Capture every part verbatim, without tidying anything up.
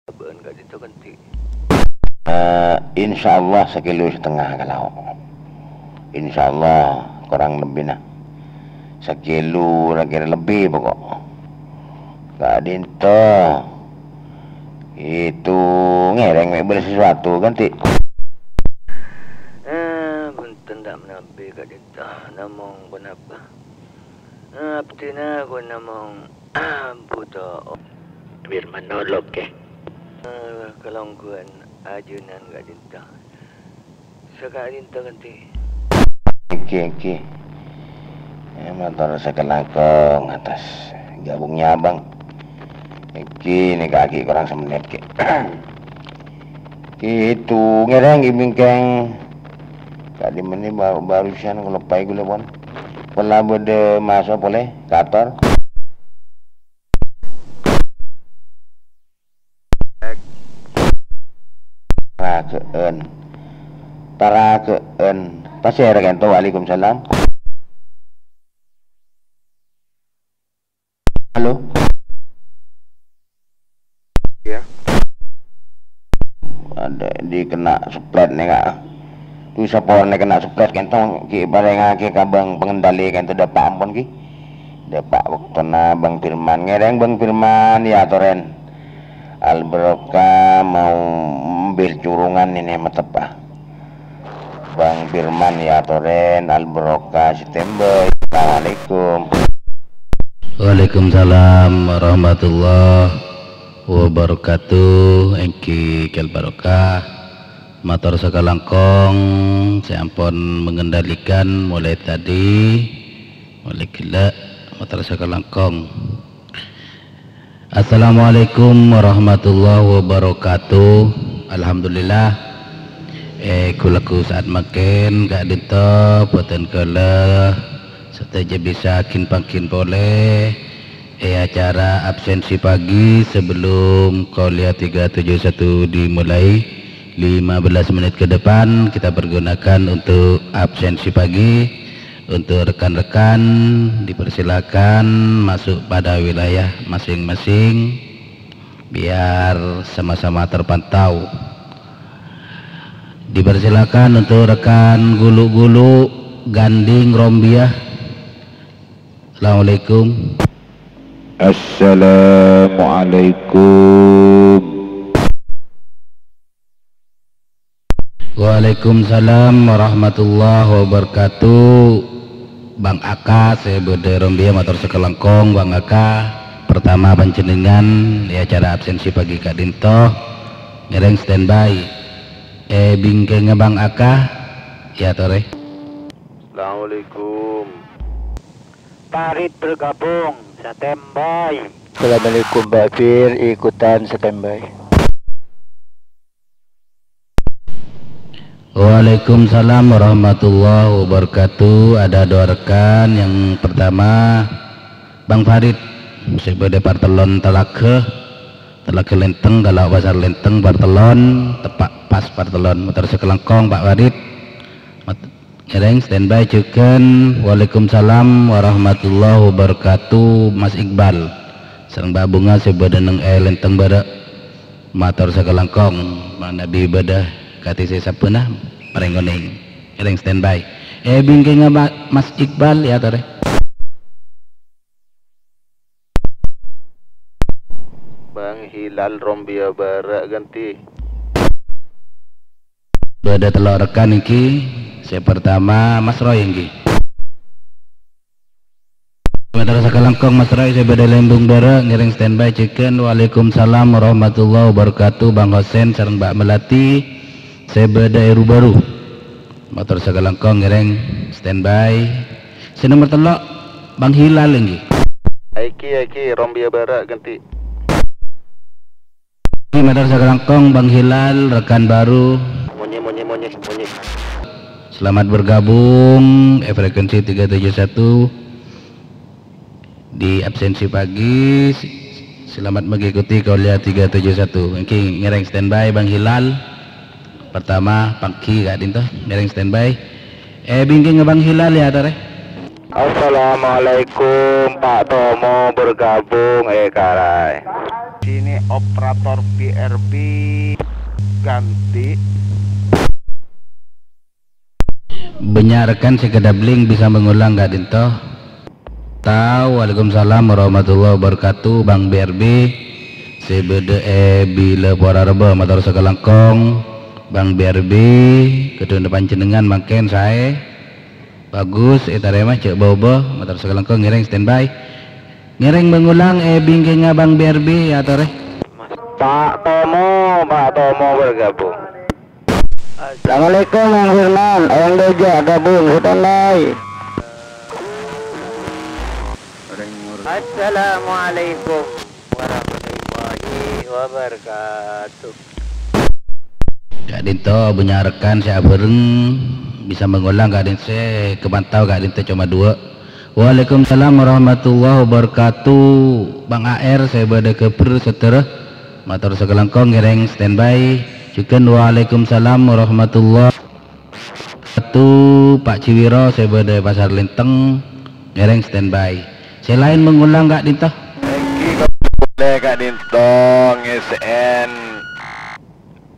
Bâ'ân ka'dinto kènti'. Eh, insyaallah sakilo setengah kalau. Insyaallah kurang lebbina sakilo kira-kira lebbi pokok. Ka'dinto itu ngèrèng mè' bâli sesuatu kènti'. Eh, bhunten ta' manabi ka'dinto, namong ponapa? Abdhina ghun namong buto. Firman nolok, ya. Eh, kalongghuwân ajunan ka'dinto. Saka'dinto kènti'. Èngghi, èngghi. Eh, mator sakalangkong atas gabungnya, Bang. Èngghi, nèka ghi' kurang samennit, ghi'. Gitu, ngèrèng ghi' bingkèng. Tadi meni ba-, barusan kaloppaè ghulâ pon. Pola bâdâ maso' polè, kator. Taragâ'ân. Taragâ'ân. Pasèra kènto, waalaikumsalam. Halo? Ya. Ada dikena seplet nih, Kak. Tuh, sapor nih kena seplet, kènto, ki, parèngaghi ka Bang Pengendali, kènto, dâpa' ampon, ki. Dâpa' waktona Bang Firman. Ngèrèng Bang Firman, ya, torèn. Al Barokah mau ambil curungan ini, mateppa. Bang Firman, ya, torèn, Al Barokah, standby. Assalamualaikum. Waalaikumsalam warahmatullahi wabarakatuh. Èngghi Kèl Barokah. Mator sakalangkong sè ampon mengendalikan mulai tadi, mulai ghellâ', mator sakalangkong. Assalamualaikum warahmatullahi wabarakatuh. Alhamdulillah, è ghu-lagghu sa'at mangkèn ka'dinto bhunten ghellâ' sadhâjâ bisa ghi-pangghi polè è acara absensi pagi sebelum kuliah tiga tujuh satu dimulai. Lima belas menit ke depan kita pergunakan untuk absensi pagi. Untuk rekan-rekan, dipersilakan masuk pada wilayah masing-masing, biar sama-sama terpantau. Dipersilakan untuk rekan gulu-gulu, Ganding, Rombia. Assalamualaikum. Assalamualaikum. Waalaikumsalam warahmatullahi wabarakatuh. Bang Aka, sè bâdâ è Rombia, mator sakalangkong, Bang Aka. Pertama panjhennengngan è acara absensi pagi ka'dinto. Ngèrèng standby. È bingkèngnga Bang Aka, ya, torè. Assalamualaikum. Farid bergabung, standby. Assalamualaikum, Pak Fir, ikutan standby. Waalaikumsalam warahmatullahi wabarakatuh. Ada dua rekan. Yang pertama, Bang Farid, sè bâdâ Partellon Talaga, Talaga Lenteng, kalau Pasar Lenteng, Partellon, teppa' pas Partellon. Mator sakalangkong, Pak Farid. Mat-, ngèrèng standby jhughân. Waalaikumsalam warahmatullahi wabarakatuh, Mas Iqbal. Sareng Mbak Bunga sè bâdâ neng è Lenteng Bârâ'. Mator sakalangkong, manabi bâdâ kati sè sabbhânna, parèng onèng. Ngèrèng standby. È bingkèngnga Ma-, Mas Iqbal, ya, torè. Bang Hilal Rombia Bârâ' ghântè. Bâdâ tello' rekan èngghi. Sè pertama, Mas Roy èngghi. Mator sakalangkong Mas Roy sè bâdâ Lembung Bârâ', ngèrèng standby jhughân. Waalaikumsalam warahmatullahi wabarakatuh, Bang Hosen sareng Mbak Melati sè bâdâ è Rubaru. Mator sakalangkong ngèrèng standby. Sè nomer tello', Bang Hilal èngghi. Èngghi, èngghi, Rombia Bârâ' ghântè. Mator sakalangkong Bang Hilal, rekan baru. Monyi, monyi, monyi, monyi. Selamat bergabung è frekuensi tiga tujuh satu. Di absensi pagi, s-, selamat mengikuti kuliah tiga tujuh satu. Èngghi ngèrèng standby Bang Hilal. Pertama, pagi ka'dinto, ngèrèng standby. È bingkèngnga Bang Hilal, ya, torè. Assalamualaikum, Pak Tomo bergabung, è, karaè. Ini operator B R B ganti. Bânnya' rekan sè kadâbling bisa mengulang ka'dinto. Tao, waalaikumsalam warahmatullahi wabarakatuh, Bang B R B. Sè bâdâ è Bilâ Pora Rebbhâ, mator sakalangkong. Bang B R B, ghâdhuwânna panjhennengngan mangkèn saè. Bagus, ètarèma, jhâ' bâ-obâ, mator sakalangkong ngèrèng standby. Ngèrèng mengulang è bingkèngnga Bang B R B, atorè. Pak Tomo, Pak Tomo bergabung. Assalamualaikum, Bang Firman. Ayang Doja gabung, standby. Assalamualaikum warahmatullahi wabarakatuh. Ka'dinto bânnya' rekan sè abhâreng bisa mengulang ka'dinto sè kapantau ka'dinto coma dua. Waalaikumsalam warahmatullahi wabarakatuh. Bang A R sè bâdâ ghâbây saterro. Mator sakalangkong ngèrèng standby. Jhughân waalaikumsalam warahmatullahi wabarakatuh. Pak Jiwiro sè bâdâ è Pasar Linteng ngèrèng standby. Sè laèn mengulang ka'dinto. Èngghi, kaulâ ka'dinto ngèssè'è.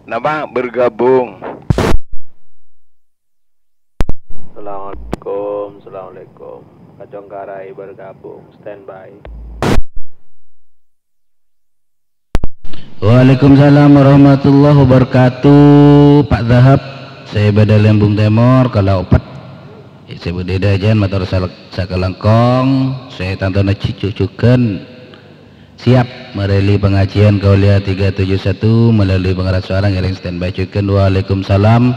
Napa? Bergabung. Assalamualaikum, assalamualaikum. Kacongkarai bergabung, standby. Waalaikumsalam warahmatullahi wabarakatuh. Pak Dahab, sè bâdâ Lembung Tèmor, kala opet. Sè bâdâ è Dâjân, mator sal-, sakalangkong, sè tantona jhujhughân. Siap, marèli pangajiân Kauliya tiga tujuh satu melalui pengeras suara, ngèrèng standby jhughân. Waalaikumsalam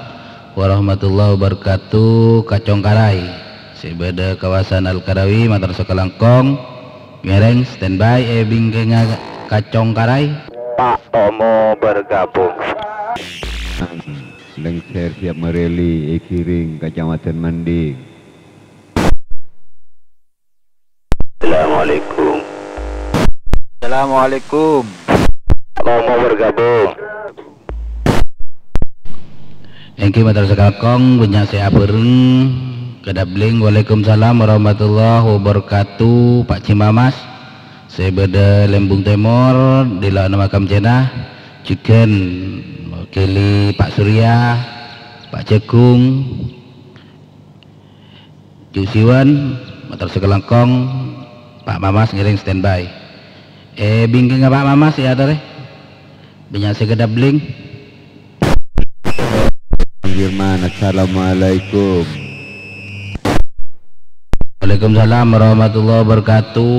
warahmatullahi wabarakatuh. Kacongkarai sè bâdâ kawasan Al-Karawi, mator sakalangkong, ngèrèng standby è bingkèngnga Kacongkarai. Pak Tomo bergabung. Lengser siap marèli, èghiring Kacamatan Manding. Assalamualaikum. Assalamualaikum. Mau, mau bergabung. Èngghi mator sakalangkong, bânnya' sè abhâreng, kadâbling. Waalaikumsalam warahmatullahi wabarakatuh, Pak Jimamas. Sè bâdâ Lembung Tèmor, dâlâna Makam Jenah, jhughân mewakili Pak Surya, Pak Jagung. Ju Siwan, mator sakalangkong, Pak Mamas ngèrèng standby. È bingkèngnga Pak Mamas, èyatorè. Bânnya' sè kadâbling. Firman, assalamualaikum. Waalaikumsalam warahmatullahi wabarakatuh.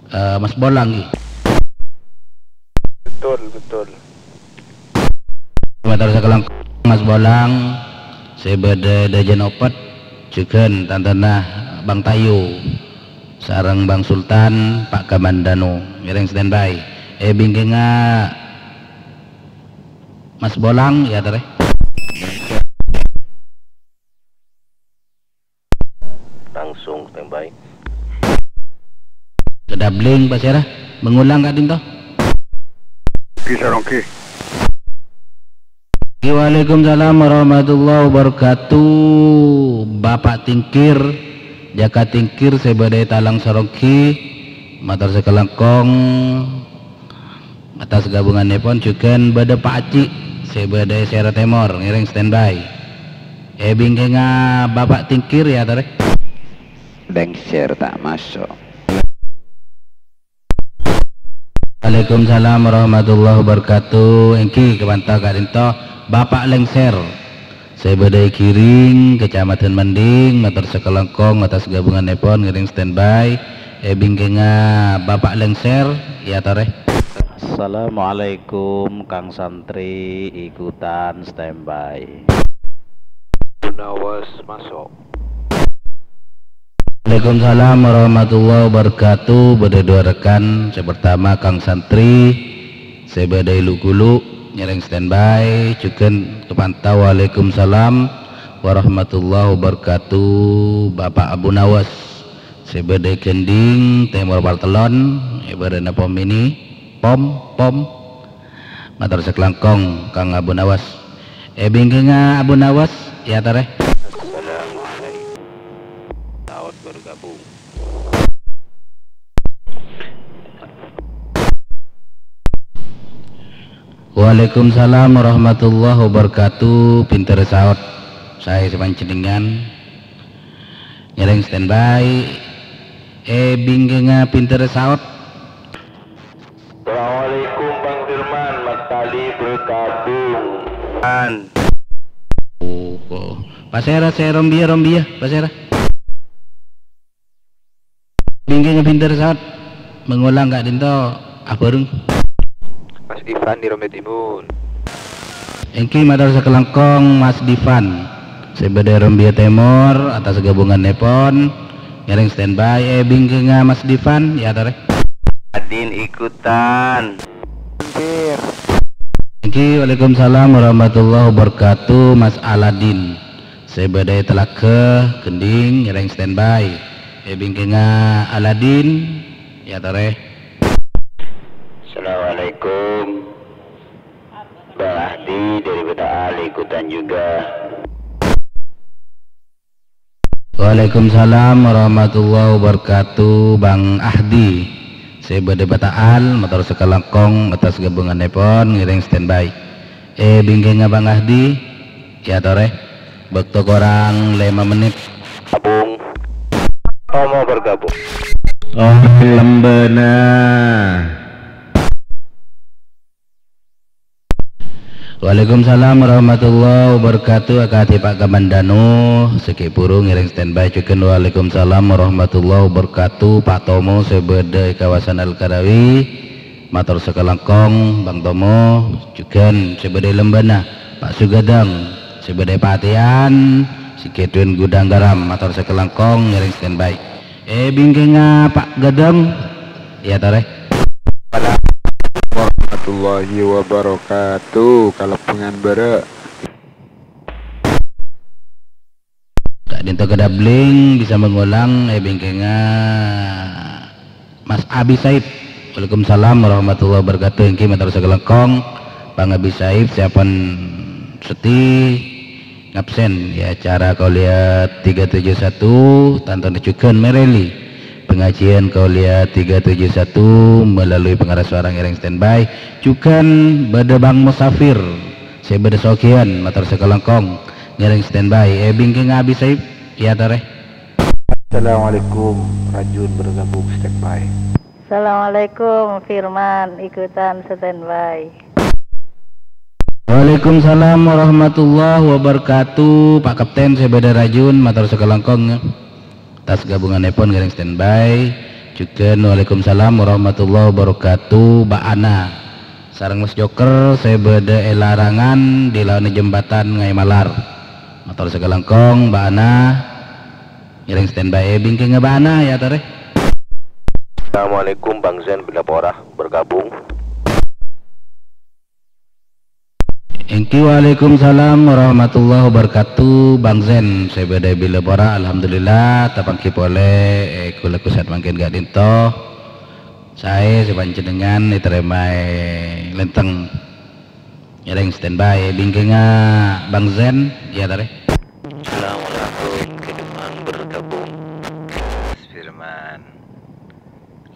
Eh, Mas Bolang, ghi. Betul, betul. Mator sakalangkong Mas Bolang, sè bâdâ è Dâjân Opet, jhughân tantona Bang Tayu, sareng Bang Sultan, Pak Kamandanu, ngèrèng standby. È bingkèngnga Mas Bolang, èyatorè. Langsung standby. Kadâbling, pasèra? Mengulang ka'dinto? Ki Sarongki. Waalaikumsalam warahmatullahi wabarakatuh. Bapak Tingkir, Jaka Tingkir sè bâdâ è Talang Sarongki, mator sakalangkong. Atas gabungannèpon jhughân bâdâ Pak Aji sè bâdâ è Sèra Tèmor, ngèrèng standby. È bingkèngnga Bapak Tingkir, èyatorè. Lengser ta' maso'. Waalaikumsalam warahmatullahi wabarakatuh. Èngghi, kapantau ka'dinto Bapak Lengser. Sè bâdâ è Giring, Kecamatan Manding, mator sakalangkong atas gabungannèpon ngèrèng standby. È bingkèngnga Bapak Lengser, èyatorè. Assalamualaikum, Kang Santri, ikutan standby. Nawas masuk. Waalaikumsalam warahmatullahi wabarakatuh. Bâdâ dua rekan. Sè pertama, Kang Santri. Sè bâdâ è Lu-Gulu, ngèrèng standby, jhughân kapantau. Waalaikumsalam warahmatullahi wabarakatuh, Bapak Abu Nawas. Sè bâdâ è Gending, Tèmor Partellon, èbârâ'na pom mini, pom, pom. Mator sakalangkong, Kang Abu Nawas. È bingkèngnga Abu Nawas, èyatorè. Assalamualaikum. Taot bergabung. Waalaikumsalam warahmatullahi wabarakatuh. Pinter saot. Saè sapanjhennengngan ngèrèng standby. È bingkèngnga pinter saot. Assalamualaikum, Bang Firman. Mas Ali bergabung. An. Oh, oh. Pasèra sè rombiyâ, rombiyâ, pasèra? Bingkèngnga pinter saot. Mengulang ka'dinto abhâreng. Mas Ivan di Rombiyâ Timur. Èngghi mator sakalangkong Mas Divan. Sè bâdâ è Rombiyâ Tèmor, atas ghâbungannèpon, ngèrèng standby, è bingkèngnga Mas Divan, yâ torè. Adin ikutan. Hampir. Èngghi, waalaikumsalam warahmatullahi wabarakatuh, Mas Aladin. Sè bâdâ è Talaga Gending, ngèrèng standby. È bingkèngnga Aladin, yâ torè. Assalamualaikum. Bang Ahdi dari Bata Al ikutan juga. Waalaikumsalam warahmatullahi wabarakatuh, Bang Ahdi. Sè bâdâ Bata Al, mator sakalangkong atas ghâbungannèpon, ngèrèng standby. È bingkèngnga Bang Ahdi, yâ torè. Bâkto korang lèma mennit. Gabung. Tomo bergabung. Oh, lembâna. Waalaikumsalam warahmatullahi wabarakatuh. Akadhi Pa' Kamandano, sè ghi' buru ngèrèng standby jhughân. Waalaikumsalam warahmatullahi wabarakatuh. Pa' Tomo sè bâdâ è kawasan Al-Karawi, mator sakalangkong, Bang Tomo, jhughân sè bâdâ è lembâna, Pa' Sugadang, sè bâdâ è Patèyan, sè ghi' ḍuwân Gudang Garam, mator sakalangkong ngèrèng standby. È bingkèngnga Pa' Gadang, yâ torè. Warahmatullahi wabarakatuh. Kalabângan bârâ'. Ka'ḍinto kadâ' bling bisa mengulang, è bingkèngnga Mas Abi Saib. Waalaikumsalam warahmatullahi wabarakatuh. Èngghi mator sakalangkong, Bang Abi Saib, sè ampon settè ngabsen è acara Kuliah tiga tujuh satu, tantona jhughân mèrèlè pangajiân Kuliah tiga tujuh satu melalui pengeras suara ngèrèng standby. Jhughân bâdâ Bang Musafir, sè bâdâ Sogiyan, mator sakalangkong ngèrèng standby. È bingkèngnga Abi Saib, yâ torè. Assalamualaikum, Rajun bergabung standby. Assalamualaikum, Firman ikutan standby. Waalaikumsalam warahmatullahi wabarakatuh. Pa' Kapten sè bâdâ Rajun, mator sakalangkong, yâ. Atas ghâbungannèpon ngèrèng standby. Jhughân waalaikumsalam warahmatullahi wabarakatuh. Ba'ana sareng Mas Joker sè bâdâ è Larangan di laona jembatan Ngaè Malar. Mator sakalangkong, Ba'ana. Ngèrèng standby è bingkèngnga Ba'ana, yâ torè. Assalamualaikum, Bang Zen Bilapora bergabung. Èngghi, waalaikumsalam warahmatullahi wabarakatuh, Bang Zen. Sè bâdâ è Bilapora, alhamdulillah, tapangghi polè, è, kaulâ kosèt mangkèn ka'ḍinto. Saè, sè panjhennengngan ètarèmaè lèntèng. Ngèrèng standby, bingkèngnga Bang Zen, yâ torè. Assalamualaikum, Kidemang bergabung. Mas Firman,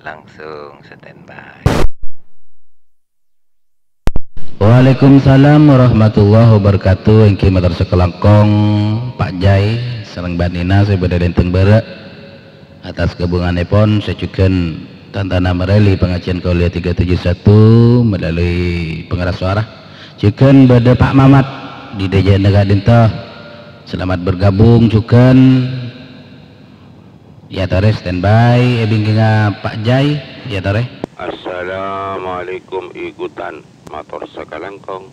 langsung standby. Waalaikumsalam warahmatullahi wabarakatuh. Èngghi mator sakalangkong, Pa' Jai, sareng Ba'nina sè bâdâ lèntèng bârâ'. Atas ghâbungannèpon sè jhughân tantona mèrèlè pangajiân Kuliah tiga tujuh satu melalui pengeras suara. Jhughân bâdâ Pa' Mamat di ḍâjâna ka'ḍinto. Selamat bergabung jhughân. Yâ torè standby, è bingkèngnga Pa' Jai, yâ torè. Assalamualaikum ikutan. Mator sakalangkong.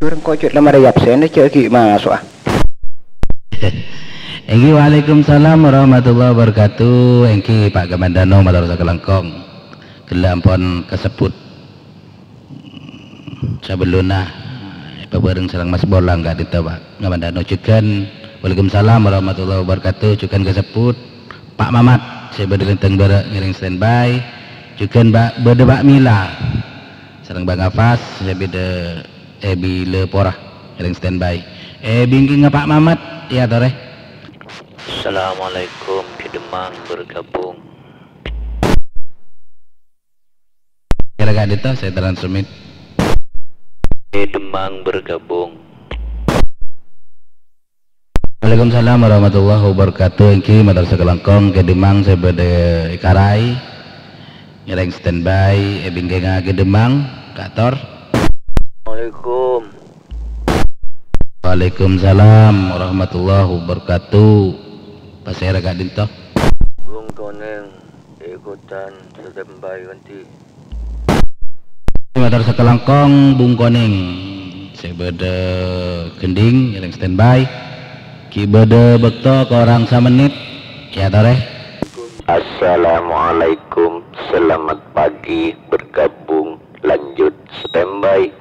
Dur engko' jhâ' la marè absen, jhâ' ghi' maso'a. Èngghi, waalaikumsalam warahmatullahi wabarakatuh. Èngghi, Pa' Kamandano, mator sakalangkong. Ghellâ' ampon kasebbhut. Sabellunna, èpabhâreng sareng Mas Bolang ka'ḍinto, Pa' Kamandano jhughân. Waalaikumsalam warahmatullahi wabarakatuh. Jhughân kasebbhut. Pa' Mamat, sè bâdâ lèntèng bârâ' ngèrèng standby. Jhughân ba-, bâdâ Pa' Mila. Sareng Bang Afas, sè bâdâ è Bilapora ngèrèng standby. È bingkèngnga Pa' Mamat, yâ torè. Assalamualaikum, Kidemang bergabung. Kèra ka'ḍinto sè transmit. Demang bergabung. Waalaikumsalam warahmatullahi wabarakatuh. Èngghi mator sakalangkong ka Demang sè bâdâ è Karai. Ngèrèng standby è bingkèngnga ka Demang. Kator. Assalamualaikum. Waalaikumsalam warahmatullahi wabarakatuh. Pasèra ka'dinto? Bung Konèng, ikutan standby kanti. Mator sakalangkong Bung Konèng sè bâdâ gendhing ngèrèng standby. Ghi' bâdâ bâkto korang samennit, yâ torè. Assalamualaikum, selamat pagi, bergabung, lanjut, standby.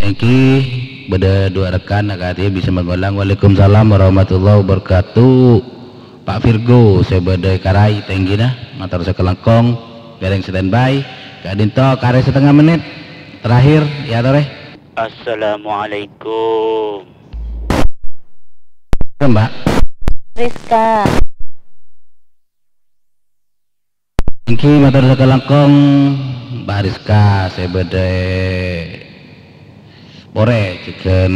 Èngghi bâdâ duwâ' rekan akadhi bisa mangolang. Waalaikumsalam warahmatullahi wabarakatuh. Pak Virgo sè bâdâ è Karai tèngghina, mator sakalangkong, ngèrèng standby. Ka'dinto karè satengnga mennit. Terakhir, yâ torè. Assalamualaikum. Mbak. Rizka. Èngghi mator sakalangkong, Mbak Rizka sè bâdâ è Porè, jhughân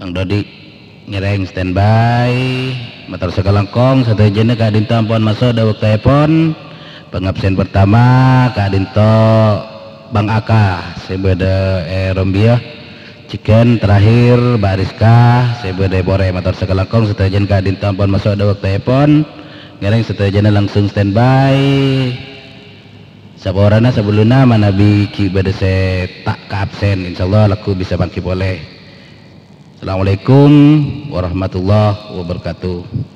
Bang Dodi ngèrèng standby. Mator sakalangkong, sadhâjâna ka'dinto ampon maso' dâ' bâktoèpon. Pangabsen pertama ka'dinto Bang Aka sè bâdâ è Rumbia. Jhughân terakhir, Mbak Rizka, sè bâdâ è Porè. Mator sakalangkong, sadhâjâna ka'dinto ampon maso' dâ' bâktoèpon. Ngèrèng sadhâjâna langsung standby. Saporana sabellunna manabi ghi' bâdâ sè ta' kaabsen, insyaallah lagghu bisa manggi polè. Assalamualaikum warahmatullahi wabarakatuh.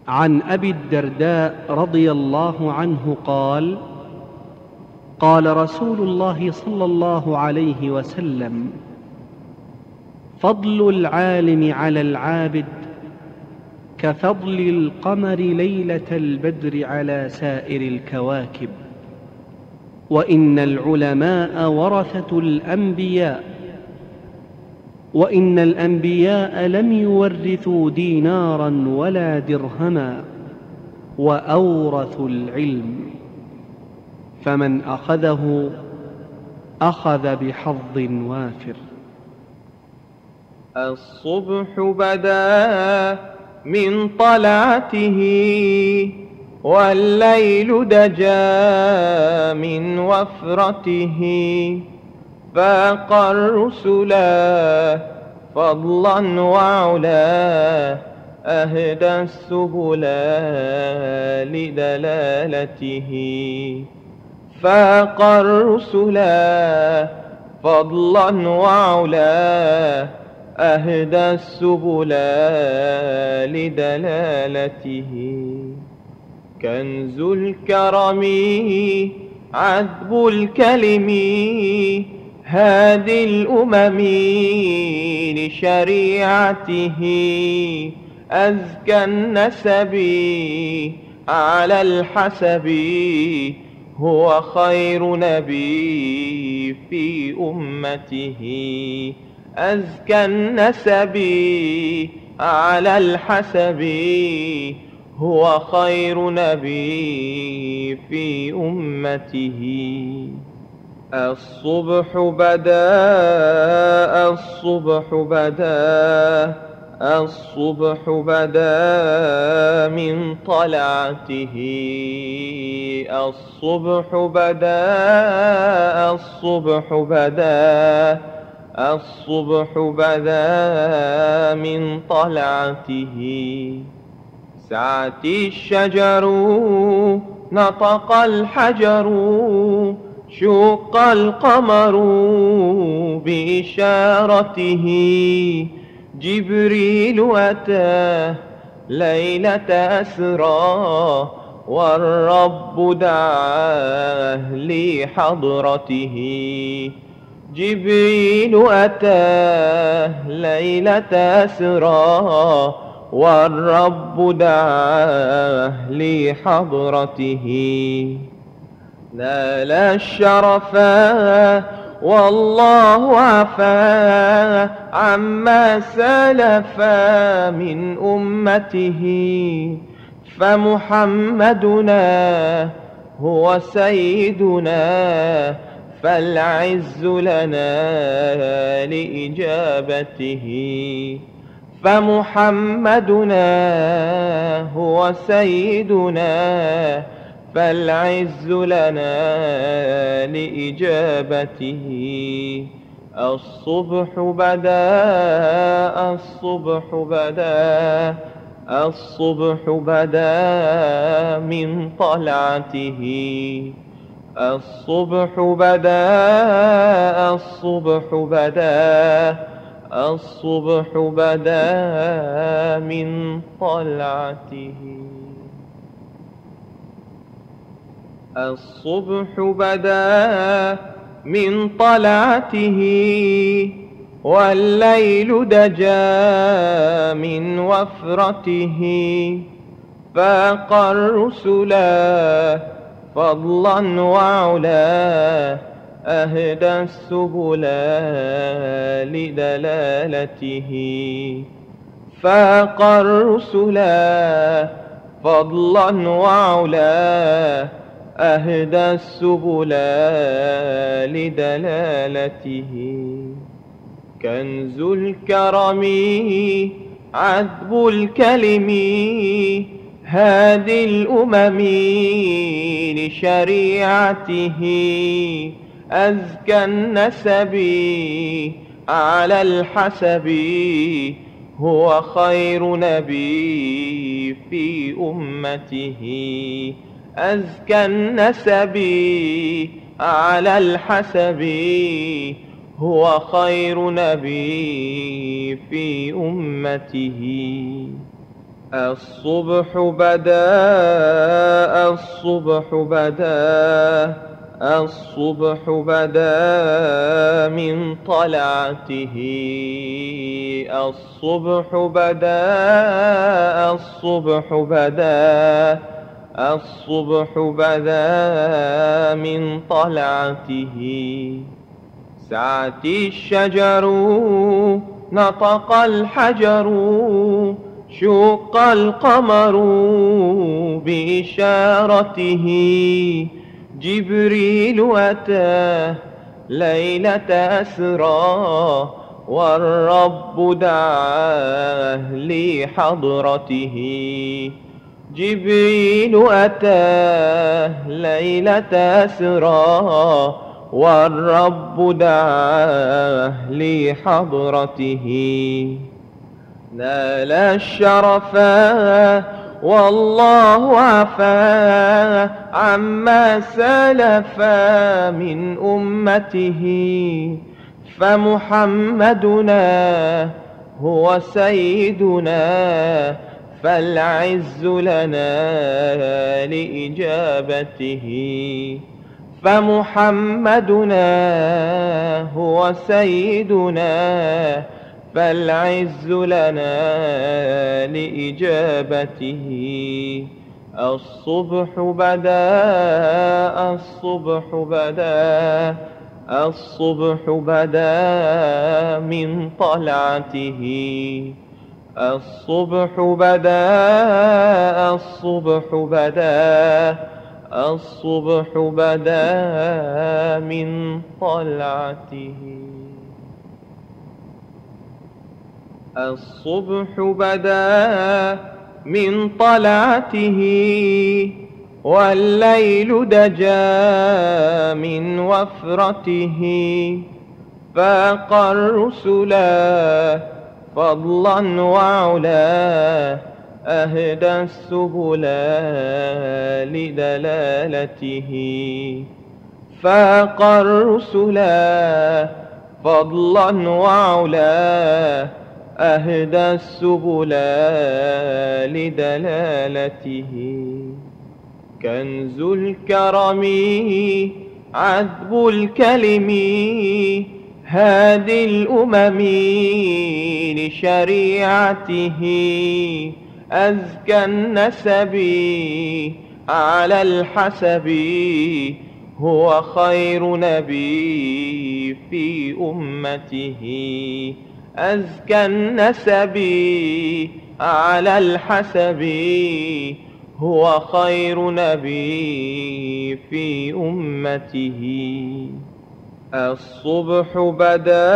عن أبي الدرداء رضي الله عنه قال: قال رسول الله صلى الله عليه وسلم: فضل العالم على العابد كفضل القمر ليلة البدر على سائر الكواكب، وإن العلماء ورثة الأنبياء، وإن الأنبياء لم يورثوا دينارا ولا درهما، وأورثوا العلم، فمن أخذه أخذ بحظ وافر. الصبح بدا من طلعته، والليل دجا من وفرته، فاق الرسلا فضلا وعلا، أهدى السبلا لدلالته. فاق الرسلا فضلا وعلا، أهدى السبلا لدلالته. كنز الكرم عذب الكلم، هادي الأمم لشريعته. أزكى النسب على الحسب، هو خير نبي في أمته. أزكى النسب على الحسب، هو خير نبي في أمته. الصبح بدا، الصبح بدا، الصبح بدا من طلعته. الصبح بدا، الصبح بدا، الصبح بدا من طلعته. سعت الشجر، نطق الحجر، شق القمر بإشارته. جبريل أتى ليلة أسرى، والرب دعاه لحضرته. جبريل أتاه ليلة أسرى، والرب دعاه لحضرته. نال الشرفا والله عفا عما سلف من أمته، فمحمدنا هو سيدنا، فالعز لنا لإجابته. فمحمدنا هو سيدنا، فالعز لنا لإجابته. الصبح بدا، الصبح بدا، الصبح بدا من طلعته. الصبح بدا، الصبح بدا، الصبح بدا من طلعته. الصبح بدا من طلعته، والليل دجا من وفرته. فاق الرسلا فضلا وعلا، أهدى السبلا لدلالته. فاق الرسلا فضلا وعلا، أهدى السبلا لدلالته. كنز الكرم عذب الكلم هادي الأمم لشريعته. أزكى النسب على الحسب هو خير نبي في أمته. أزكى النسب على الحسب هو خير نبي في أمته. الصبح بدا، الصبح بدا، الصبح بدا من طلعته. الصبح بدا، الصبح بدا، الصبح بدا من طلعته. سعت الشجر، نطق الحجر، شق القمر بإشارته. جبريل أتى ليلة أسرى، والرب دعاه لحضرته. جبريل أتى ليلة أسرى، والرب دعاه لحضرته. نال الشرفا والله عفا عما سلف من أمته. فمحمدنا هو سيدنا، فالعز لنا لإجابته. فمحمدنا هو سيدنا، فالعز لنا لإجابته. الصبح بدا، الصبح بدا، الصبح بدا من طلعته. الصبح بدا، الصبح بدا، الصبح بدا من طلعته. الصبح بدا من طلعته، والليل دجا من وفرته. فاق الرسلا فضلا وعلا، أهدى السبلا لدلالته. فاق الرسلا فضلا وعلا، أهدى السبلا لدلالته. كنز الكرم، عذب الكلم، هادي الأمم لشريعته، أزكى النسب على الحسب، هو خير نبي في أمته، أزكى النسب على الحسب، هو خير نبي في أمته. الصبح بدا،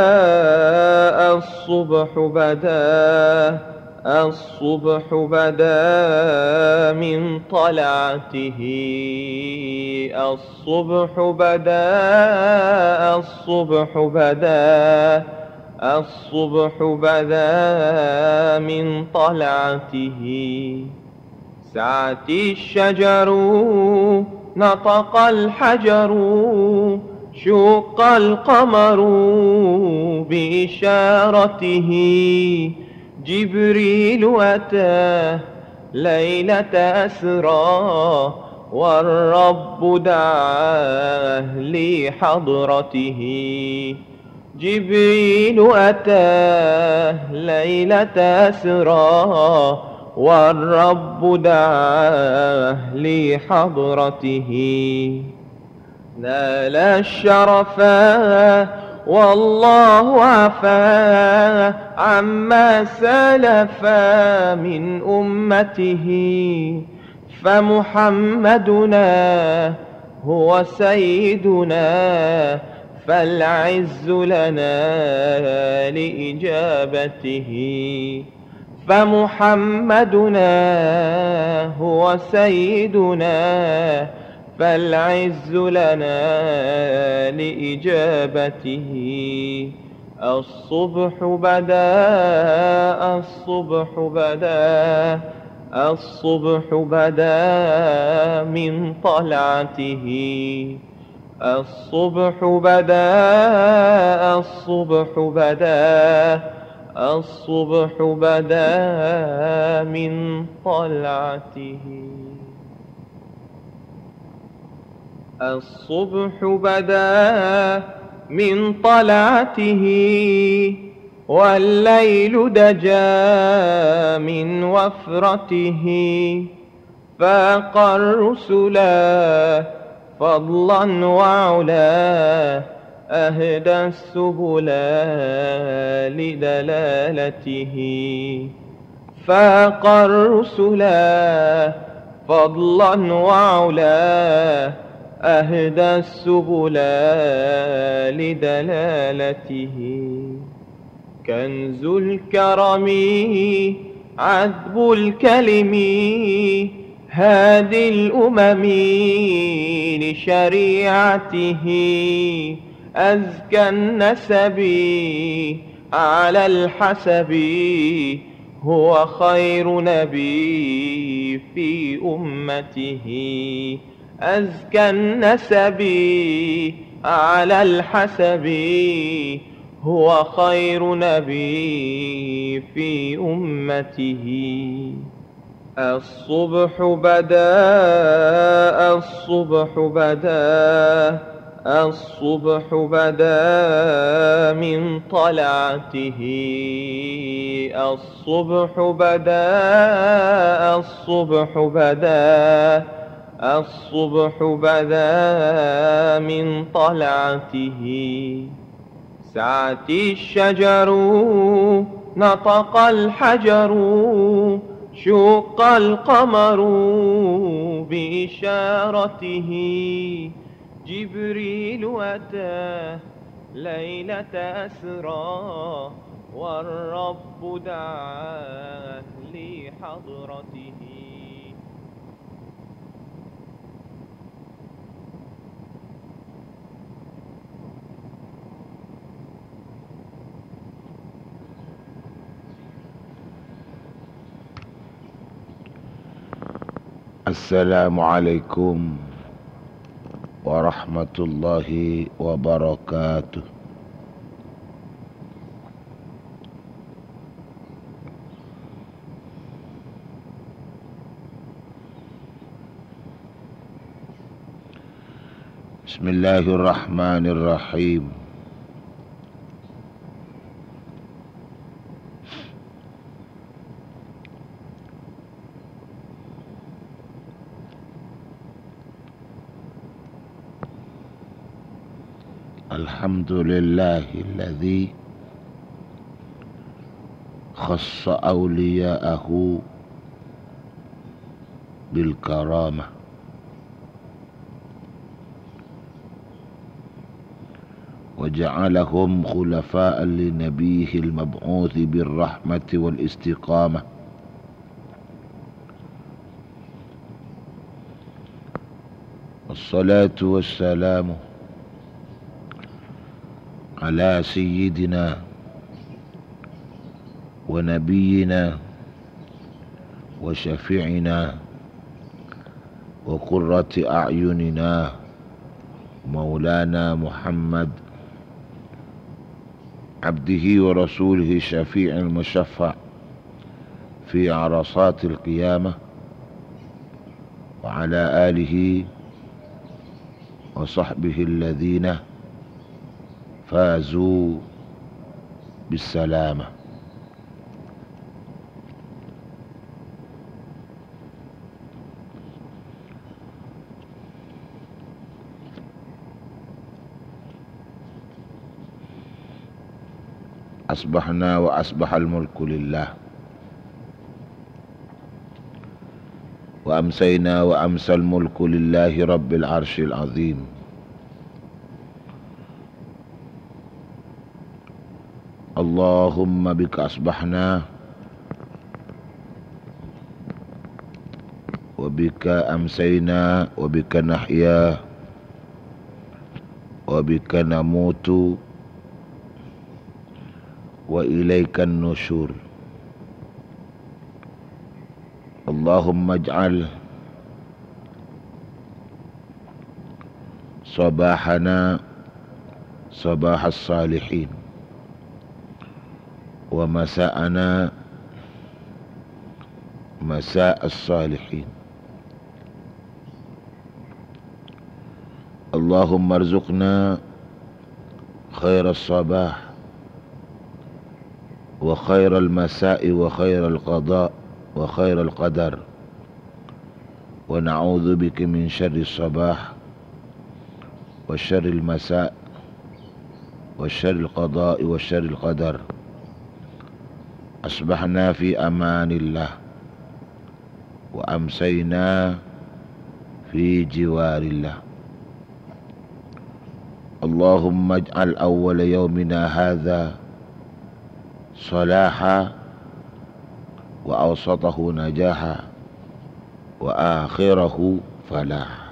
الصبح بدا، الصبح بدا من طلعته. الصبح بدا، الصبح بدا، الصبح بدا من طلعته. سعت الشجر، نطق الحجر، شق القمر بإشارته. جبريل أتى ليلة أسرى، والرب دعاه لحضرته. جبريل أتى ليلة أسرى، والرب دعاه لحضرته. نال الشرفا والله عفا عما سلفا من أمته، فمحمدنا هو سيدنا، فالعز لنا لإجابته. فمحمدنا هو سيدنا، فالعز لنا لإجابته. الصبح بدا، الصبح بدا، الصبح بدا من طلعته. الصبح بدا، الصبح بدا، الصبح بدا من طلعته. الصبح بدا من طلعته، والليل دجا من وفرته. فاق الرسلا فضلا وعلا، أهدى السبلا لدلالته. فاق الرسلا فضلا وعلا، أهدى السبلا لدلالته. كنز الكرم، عذب الكلم، هادي الأمم لشريعته، أزكى النسب على الحسب، هو خير نبي في أمته. أزكى النسب على الحسب، هو خير نبي في أمته. الصبح بدا، الصبح بدا، الصبح بدا من طلعته. الصبح بدا، الصبح بدا، الصبح بدا من طلعته. سعت الشجر، نطق الحجر، شق القمر بإشارته. جبريل أتى ليلة أسرى، والرب دعاه لحضرته. Assalamualaikum warahmatullahi wabarakatuh. بسم الله الرحمن الرحيم. الحمد لله الذي خص أولياءه بالكرامة، وجعلهم خلفاء لنبيه المبعوث بالرحمة والاستقامة. والصلاة والسلام على سيدنا ونبينا وشفيعنا وقرة أعيننا مولانا محمد عبده ورسوله الشفيع المشفع في عرصات القيامة، وعلى آله وصحبه الذين فازوا بالسلامة. أصبحنا وأصبح الملك لله، وأمسينا وأمسى الملك لله رب العرش العظيم. اللهم بك أصبحنا وبك أمسينا وبك نحيا وبك نموت وإليك النشور. اللهم اجعل صباحنا صباح الصالحين، ومساءنا مساء الصالحين. اللهم ارزقنا خير الصباح وخير المساء وخير القضاء وخير القدر، ونعوذ بك من شر الصباح وشر المساء وشر القضاء وشر القدر. أصبحنا في أمان الله، وأمسينا في جوار الله. اللهم اجعل أول يومنا هذا صلاحا، وأوسطه نجاحا، وآخره فلاحا.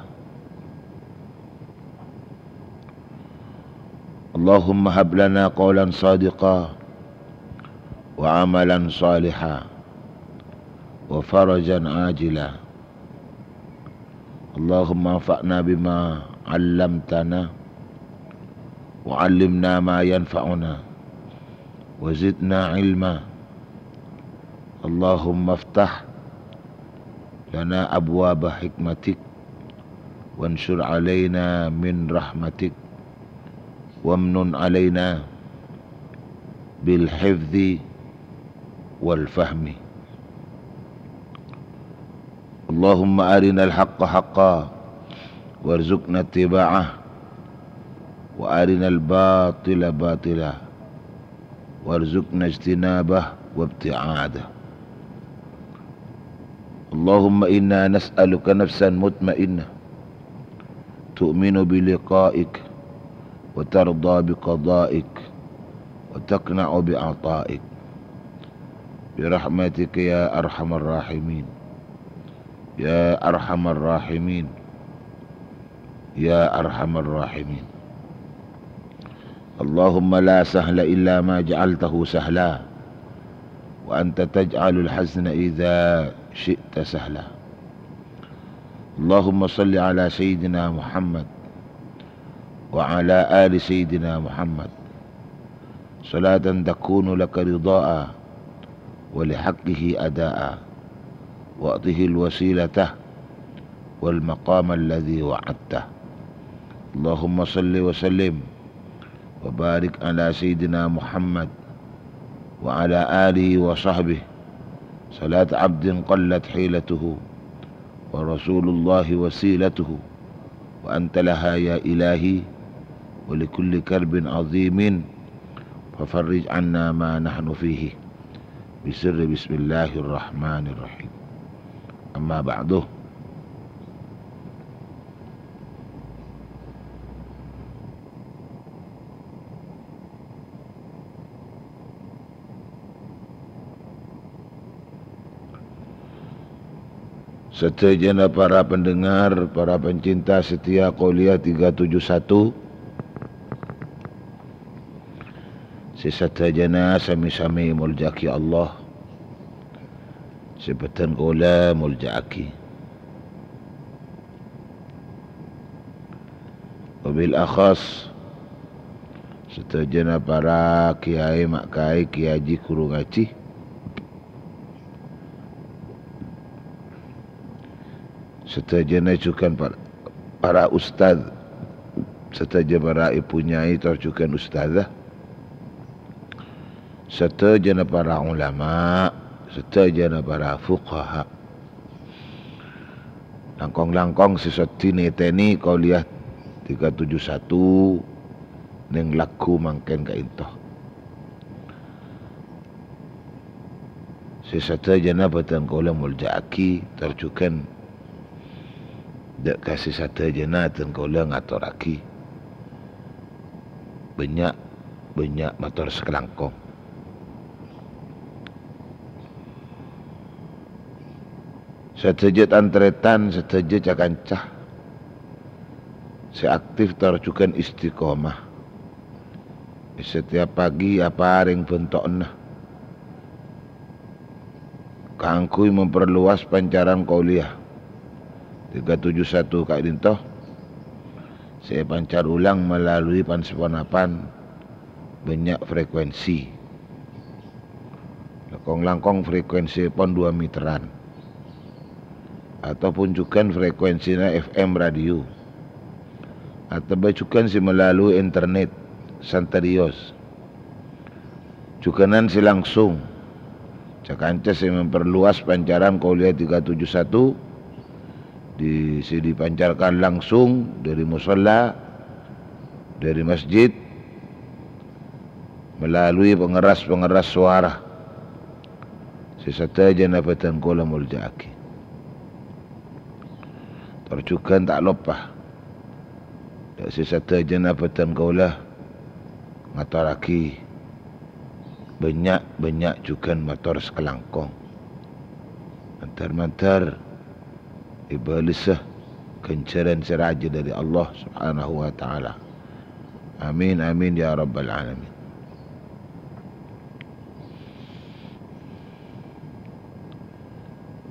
اللهم هب لنا قولا صادقا وعملا صالحا وفرجا عاجلا. اللهم انفعنا بما علمتنا وعلمنا ما ينفعنا وزدنا علما. اللهم افتح لنا أبواب حكمتك وانشر علينا من رحمتك وامنن علينا بالحفظ والفهم. اللهم أرنا الحق حقا وارزقنا اتباعه، وأرنا الباطل باطلا وارزقنا اجتنابه وابتعاده. اللهم إنا نسألك نفسا مطمئنة تؤمن بلقائك وترضى بقضائك وتقنع بعطائك برحمتك يا أرحم الراحمين، يا أرحم الراحمين، يا أرحم الراحمين. اللهم لا سهل إلا ما جعلته سهلا، وأنت تجعل الحزن إذا شئت سهلا. اللهم صل على سيدنا محمد وعلى آل سيدنا محمد، صلاة تكون لك رضاء ولحقه أداء، وأعطه الوسيلة والمقام الذي وعدته. اللهم صل وسلم وبارك على سيدنا محمد وعلى آله وصحبه، صلاة عبد قلت حيلته، ورسول الله وسيلته، وأنت لها يا إلهي، ولكل كرب عظيم، ففرج عنا ما نحن فيه، بسر بسم الله الرحمن الرحيم. أما بعد. Sadhâjâna para pendengar, para pencinta setia Qouliyah tiga tujuh satu, sè sadhâjâna sami-sami èmoljâ'aghi Allah, sè bhâdhân kaulâ moljâ'aghi. Wabil akhas, sadhâjâna para kiai, ma' kaè, kiai haji, ghuru ngajhi. Sadhâjâna jhughân par-, para ustad, sadhâjâ para ibu nyai tor jhughân ustadzah. Sadhâjâna para ulama, sadhâjâna para fuqaha. Langkong-langkong sè soddhi nètènè Qouliyah tiga tujuh satu neng lagghu mangkèn ka'ènto. Sè sadhâjâna bhâdhân kaulâ moljâ'aghi, tor jhughân dâ' ka sè sadhâjâna bhâdhân kaulâ ngatorraghi. Bânnya', bânnya' mator sakalangkong. Sadhâjâ tan-tarètan, sadhâjâ ca-kanca sè aktif tor jhughân istiqomah. Setiap pagi aparèng bhânto'na kaangghuy memperluas pancaran Qouliyah tiga tujuh satu ka'ènto sè èpancar ulang melalui pan-saponapan bânnya' frekuensi. Langkong-langkong frekuensi pon dua meteran. Ataupun jhughân frekuensina F M radio. Atabâ jhughân sè melalui internet, Santarios. Jhughânan sè langsung. Ca-kanca sè memperluas pancaran Qouliyah tiga tujuh satu di, sè dipancarkan langsung dari musholla, dari masjid, melalui pengeras-pengeras suara. Sè sadhâjâna bhâdhân kaulâ moljâ'aghi. Tor jhughân ta' loppa, dâ' sè sadhâjâna bhâdhân kaulâ ngatorraghi bânnya'-bânnya' jhughân mator sakalangkong. Mandhâr-mandhâr èbâlessa ghânjhârân sè rajâ dâri Allah Subhanahu wa Ta'ala. Amin, amin, ya rabbal alamin.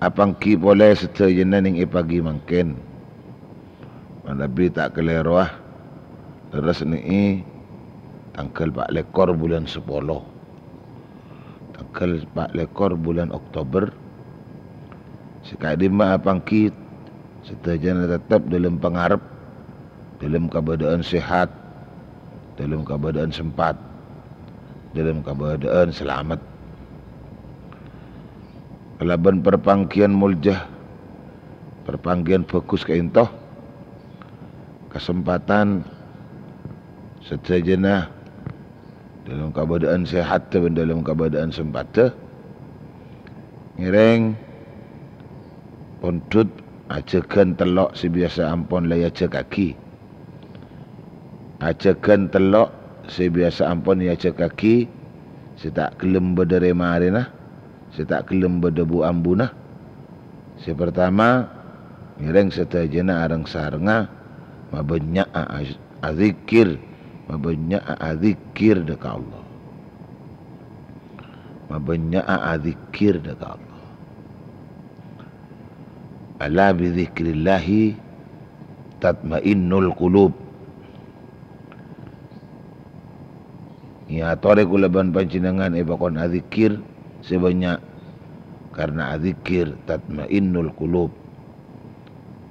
Apangghi polè sadhâjâna neng è pagi mangkèn. Manabi ta' kalèrowa, lerres nè'è tangghâl pa' lèkor bulân sapolo. Tangghâl pa' lèkor bulân Oktober. Sè ka'dimma apangghi sadhâjâna tettep dâlem pangarep, dâlem kabâdâ'ân sehat, dâlem kabâdâ'ân sempat, dâlem kabâdâ'ân salamet. Kalabân parpangghiyân molja, parpangghiyân bhâghus ka'ènto, kasempatan sadhâjâna dâlem kabâdâ'ân sehatta bân dâlem kabâdâ'ân sempatta, ngèrèng pondhut ajâgân tello' sè biyasa ampon la èajâgâghi. Ajâgân tello' sè biyasa ampon èajâgâghi, sè ta' ghellem bâdâ rè-marèna, sè ta' ghellem bâdâ bu-ambuna. Sè partama, ngèrèng sadhâjâna areng-sarengnga mabânnya' a-, a-, adzikkèr, mabânnya' a-, adzikkèr dâ' ka Allah. Mabânnya' a-, adzikkèr dâ' ka Allah. "Ala bidzikrillahi tatmainnul qulub." Èyatorè kaulâ bân panjhennengngan èpakon adzikkèr sè bânnya', karna adzikkèr tatmainnul qulub.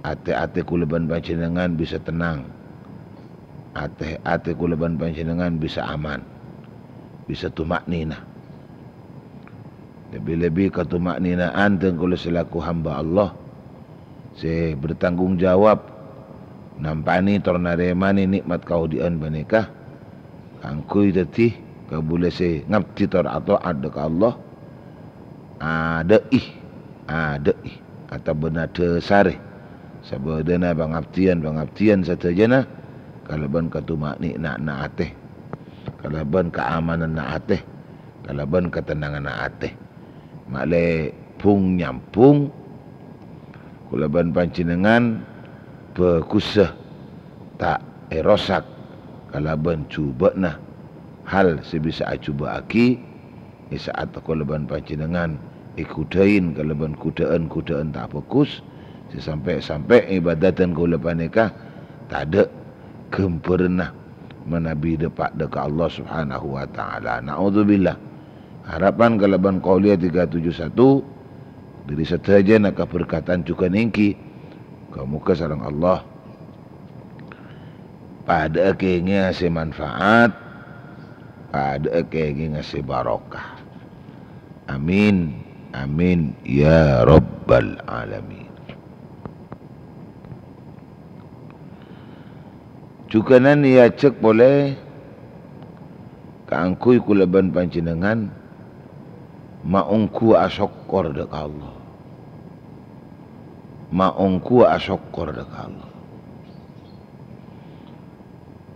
Atè-atè kaulâ bân panjhennengngan bisa tennang. Atè, atè kaulâ bân panjhennengngan bisa aman, bisa tuma'ninah. Lebbi-lebbi katuma'ninaan dhân kaulâ selaku hamba Allah sè bertanggung jawab nampani tor narèmanè nè'mat kaodi'ân panèka, kaangghuy dhâddhi kabulâ sè ngabdi tor ato'at dâ' ka Allah, adâ'i, adâ'i, otabâna dhâsarè sabâdâna pangabdiyân-pangabdiyân sadhâjâna kalabân katuma'nina'anna atè, kalabân kaamananna atè, kalabân katennanganna atè. Ma'lè bhung-nyambhung, kaulâ bân panjhennengngan bhâghussa ta' èrosak kalabân jhubâ'na hal sè bisa ajhubâ'aghi è sa'at kaulâ bân panjhennengngan ègudhâi kalabân gudhâ'ân-gudhâ'ân ta' bhâghus, sè sampè'-sampè' ibâdâddhân kaulâ panèka tadâ' ghâmbhârânna manabi dâpa' dâ' ka Allah Subhanahu wa Ta'ala. Na'udzubillah. Harapan kalabân qauliyah tiga tujuh satu, dhâri sadhâjâna kaberkatan jhughân èngghi. Moghâ-moghâ sareng Allah padâ'â kèngèyâ sè manfaat, padâ'â kèngèyâ sè barokah. Amin. Amin. Ya Rabbal Alamin. Jhughânan èajhâk polè kaangghuy kaulâ bân panjhennengngan maongghu asokkor dâ' ka Allah. Maongghu asokkor dâ' ka Allah.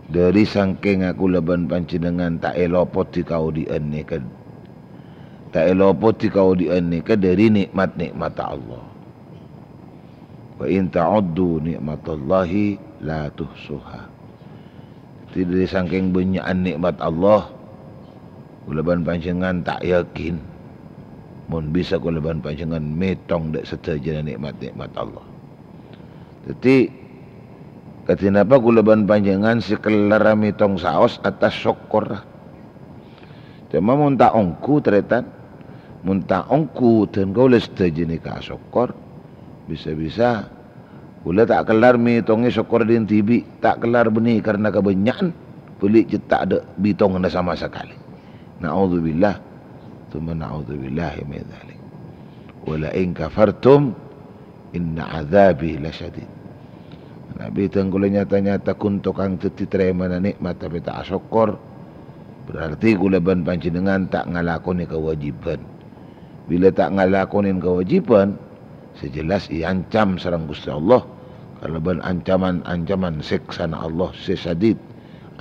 Dhâri sangkèngnga kaulâ bân panjhennengngan ta' èlopodhi kaodi'ân nèka, ta' èlopodhi kaodi'ân nèka dhâri nè'mat-nè'matta Allah. "Wa in ta'uddu ni'matallahi la tuhsuha." Dhâddhi, dhâri sangkèng bânnya'an nè'mat Allah, kaulâ bân panjhennengngan ta' yakin mon bisa kaulâ bân panjhennengngan mètong dâ' sadhâjâna nè'mat-nè'mat Allah. Dhâddhi, kadhi napa kaulâ bân panjhennengngan sè kellarra mètong saos atas sokkorra? Coma mon ta' ongghu, tarètan, mon ta' ongghu dhân kaulâ sadhâjâ nèka asokkor, bisa-bisa kaulâ ta' kellar mètongè sokkor dhin dhibi', ta' kellar bânnè karna kabânnya'an, bâli' cè' ta' dâ' bitonganna sama sakalè. Na'udzubillah, tsumma na'udzubillahi min dzalik. "Wa la in kafartum inna adzabi lasyadid." Manabi dhân kaulâ nyata-nyata ghun tokang dhâddhi tarèmana nè'mat tapè ta' asokkor, berarti kaulâ bân panjhennengngan ta' ngalakonè kawâjibhân. Bilâ ta' ngalakonè kawâjibhân, sè jelas èancam sareng Ghustè Allah kalabân ancaman-ancaman sèksana Allah sè syadid,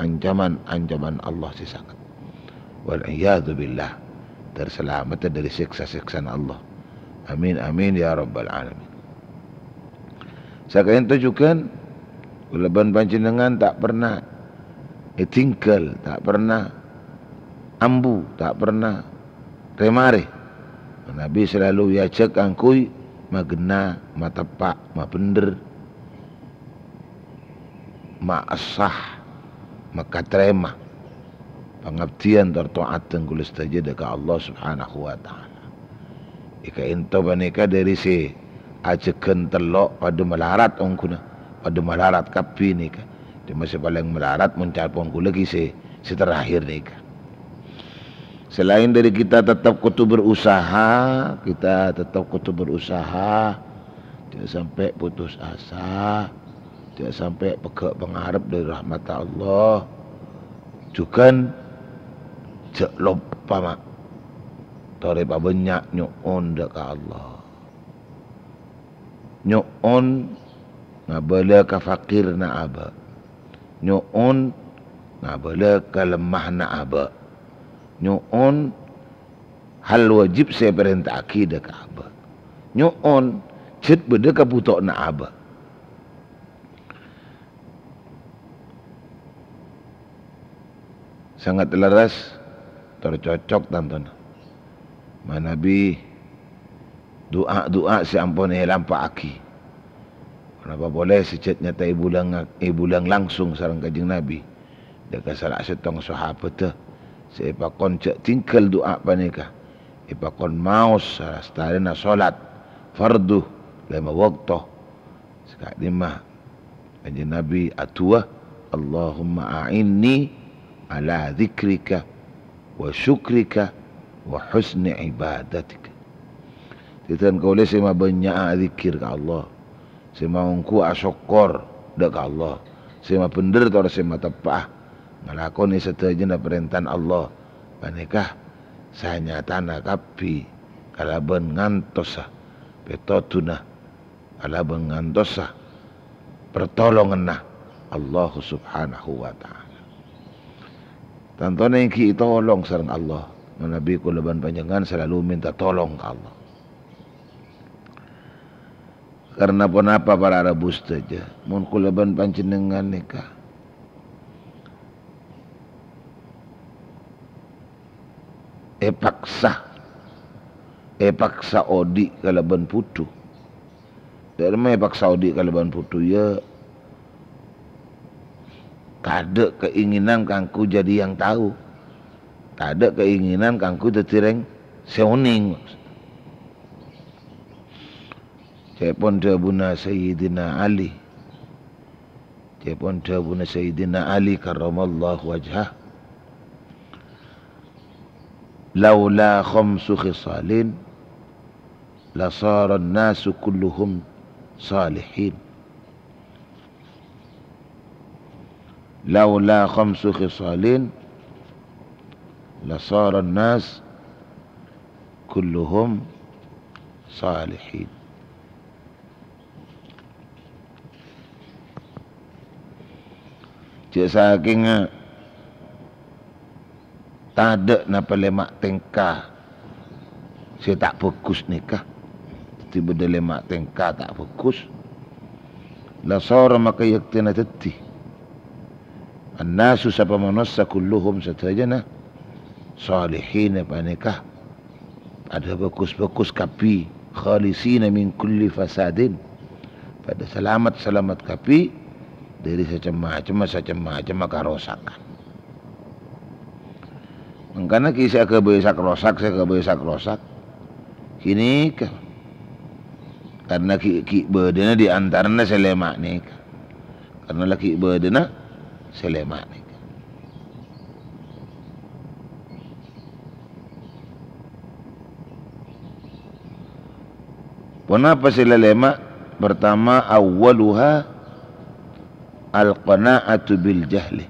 ancaman-ancaman Allah sè sanget. Wal iyadzu billah, terselamet dhâri sèksa-sèksana Allah. Amin, amin, ya rabbal alamin. Sakaènto jhughân, kaulâ bân panjhennengngan ta' pernah ètinggal, ta' pernah ambu, ta' pernah rè-marè. Nabi selalu èajhâk kaangghuy maghenna, mateppa', mabhendher, maessah, makatarèma pangabdiyân tor to'addhân kaulâ sadhâjâ dâ' ka Allah Subhanahu wa Ta'ala. Èkaènto panèka dhâri sè ajhâghân tello' padâ malarat ongghuna, padâ malarat kabbhi nèka. Coma sè palèng malarat mon ca'èpon kaulâ ghi sè, sè terakhir nèka. Selain dari kita tetap kudu berusaha, kita tetap kudu berusaha, jhâ' sampè' putus asa, jhâ' sampè' pegghâ' pangarep dhâri rahmatta Allah. Jhughân jhâ' loppa, ma', torè pabânnya' nyo'on dâ' ka Allah. Nyo'on ngabâlâ ka fakirna abâ'. Nyo'on ngabâlâ ka lemmahanna abâ'. Nyo'on hal wajib sè èparènta'aghi dâ' ka abâ'. Nyo'on jhât bâdâ kabhutowanna abâ'. Sanget lerres, tor cocok tantona. Manabi du'a-du'a sè ampon èlampa'aghi. Ponapa polè sè jhât nyata èbulang, èbulang langsung sareng Kanjeng Nabi, dâ' ka sala sèttong sahabatta sè èpakon jhâ' tinggal du'a panèka, èpakon maos salastarèna solat fardhu lèma bâkto. Saka'dimma Kanjeng Nabi adu'a, Allahumma a'inni ala dzikrika wa syukrika wa husni ibadatik. Dhâddhi kaulâ sè mabânnya'â adzikkèr ka Allah, sè maongghu asokkor dhâ' ka Allah, sè mabhendher tor sè mateppa'a ngalakonè sadhâjâna parèntana Allah, panèka sanyatana kabbhi kalabân ngantosa pètodhuna kalabân ngantosa partolonganna Allah Subhanahu wa Ta'ala. Tantona ènggi ètolong sareng Allah, manabi kaulâ bân panjhennengngan salalu mènta tolong ka Allah. Karna ponapa, para rabu sadhâjâ? Mon kaulâ bân panjhennengngan nèka èpaksa, èpaksa odi' kalabân bhudhu. Dhâ' remma èpaksa odi' kalabân bhudhu, yâ, tadâ' keinginan kaangghuy jadi yang tahu. Tadâ' keinginan kaangghuy dhâddhi rèng sè onèng. Ca'èpon dhâbuna Sayyidina Ali. Ca'èpon dhâbuna Sayyidina Ali karramallahu wajhah, "Laula khamsu khisalin, lasaran nasu kulluhum salihin." "Laula khamsu khisalin, lasaran nas kulluhum salihin." Jhâ' sakènga tadâ' napa lèma' tèngka sè ta' bhâghus nèka. Dhâddhi bâdâ lèma' tèngka ta' bhâghus. Lasara maka yaktèna dhâddhi. Annasu sapa manossa kulluhum sadhâjâna salihin panèka padâ bhâghus-bhâghus kabbhi, khalisina min kulli fasadin. Padâ salamet-salamet kabbhi dhâri sacem-macemma, sacem-macemma karosakan. Mangkana ghi' sè aghâbây sak-rosak, sè aghâbây sak-rosak. Ghânèka. Karna ghi', ghi' bâdâna di antarana sè lèma' nèka. Karna la ghi' bâdâna sè lèma' nèka. Ponapa sè lalèma'? Pertama, awwaluha al-qana'atu bil jahli.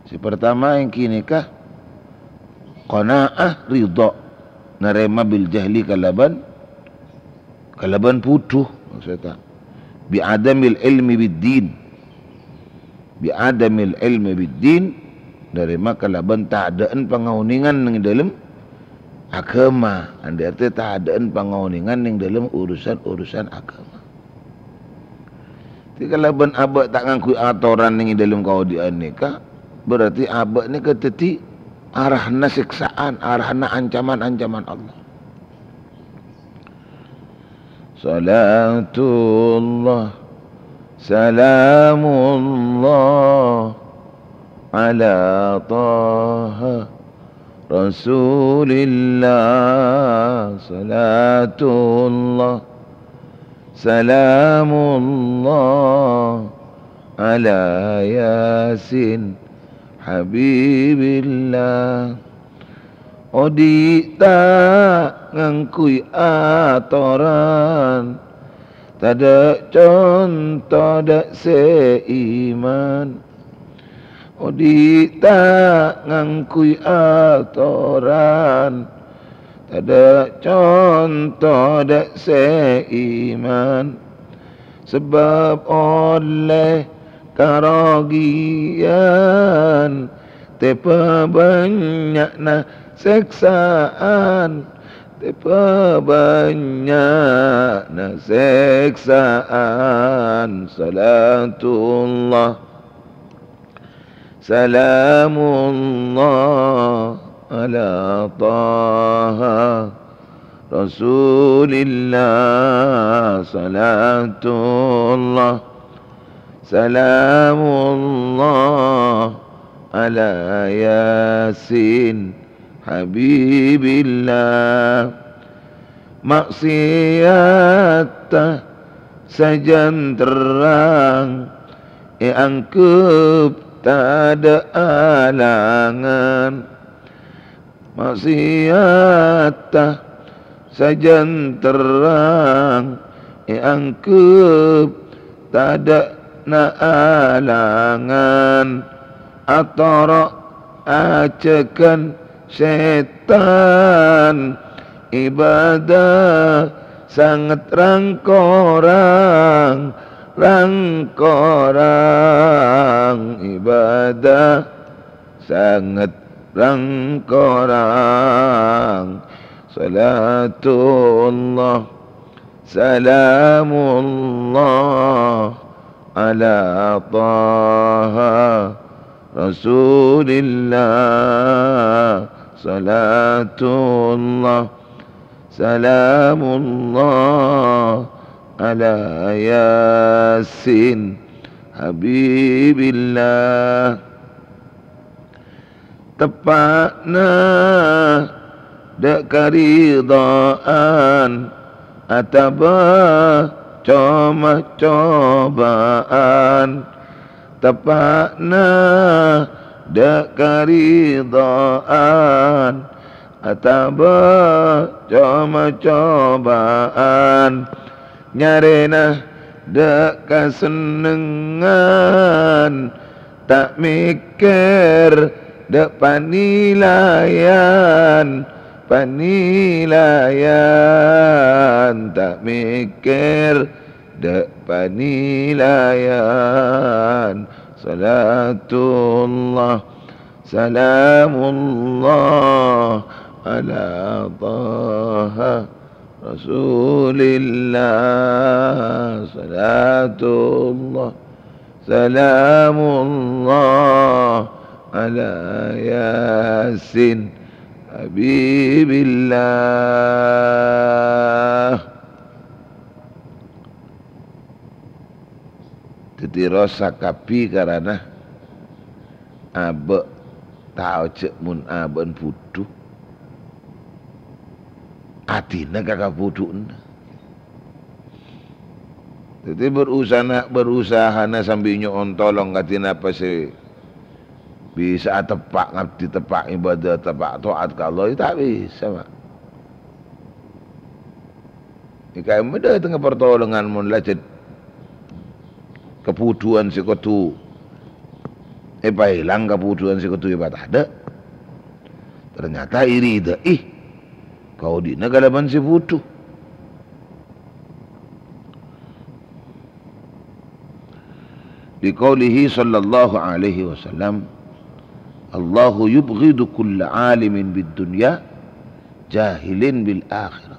Sè pertama ènggi nèka qana'ah, ridha, narèma bil jahli kalabân, kalabân bhudhu, maksudnya. Bi adamil ilmi bid din. Bi adamil ilmi bid din, narèma kalabân tadâ'ân pangaonèngan neng dâlem aghâma. Andi' artè tadâ'ân pangaonèngan neng dâlem urusan-urusan aghâma. Dhâddhi kalabân abâ' ta' ngangghuy atoran neng dâlem kaodi'ân nèka, berarti abâ' nèka dhâddhi arana sèksaan, arana ancaman-ancaman Allah. Salatullah, salamullah, ala Taha Rasulillah. Salatullah, salamullah, ala Yasin Habibillah. Odi' ta' ngangghuy atoran, tadâ' conto dâ' sè iman. Odi' ta' ngangghuy atoran, tadâ' conto dâ' sè iman. Sabâb ollè karogiyan, teppa bânnya'na sèksaan, teppa bânnya'na sèksaan. Salatullah, salamullah, ala Taha Rasulillah. Salatullah, salamullah, ala Yasin Habibillah. Maksiatta sajân terrang, èangghep tadâ' alangan. Maksiatta sajân terrang èangghep tadâ' na alangan. Atoro' ajâgân sètan, ibadah sanget rang-korang, rang-korang, ibadah sanget rang-korang. Salatullah, salamullah, ala Taha Rasulillah. Salatullah, salamullah, ala Yasin Habibillah. Teppa'na dâ' karidhâ'ân atabâ coma cobâ'ân. Teppa'na dâ' karidhâ'ân atabâ coma cobâ'ân. Nyarèna dâ' kasennengngan, ta' mèkkèr dâ' panilaian, panilaian, ta' mèkkèr dâ' panilaian. Salatullah, salamullah, ala Taha Rasulillah. Salatullah, salamullah, ala Yasin Habibillah. Dhâddhi rosak kabbhi karana abâ' tao jhâ' mon abâ'na budhu, adina ka kabudhu'ânna. Dhâddhi berusaha, berusahana sambi nyo'on tolong kadhi napa sè bisa ateppa' ngabdi, teppa' ibadah, teppa' to'at ka Allah, ya ta' bisa, Pak. Èkaèmma dâtengnga partolongan mon la jhât kabudhuwân sè kodhu èpaèlang, kabudhuwân sè kodhu èpatadâ'. Ternyata èridhâ'i kaodi'na kalabân sè budhu. Liqaulihi sallallahu alaihi wasallam, "Allahu yubghidu kulla alimin bid dunya, jahilin bil akhirah."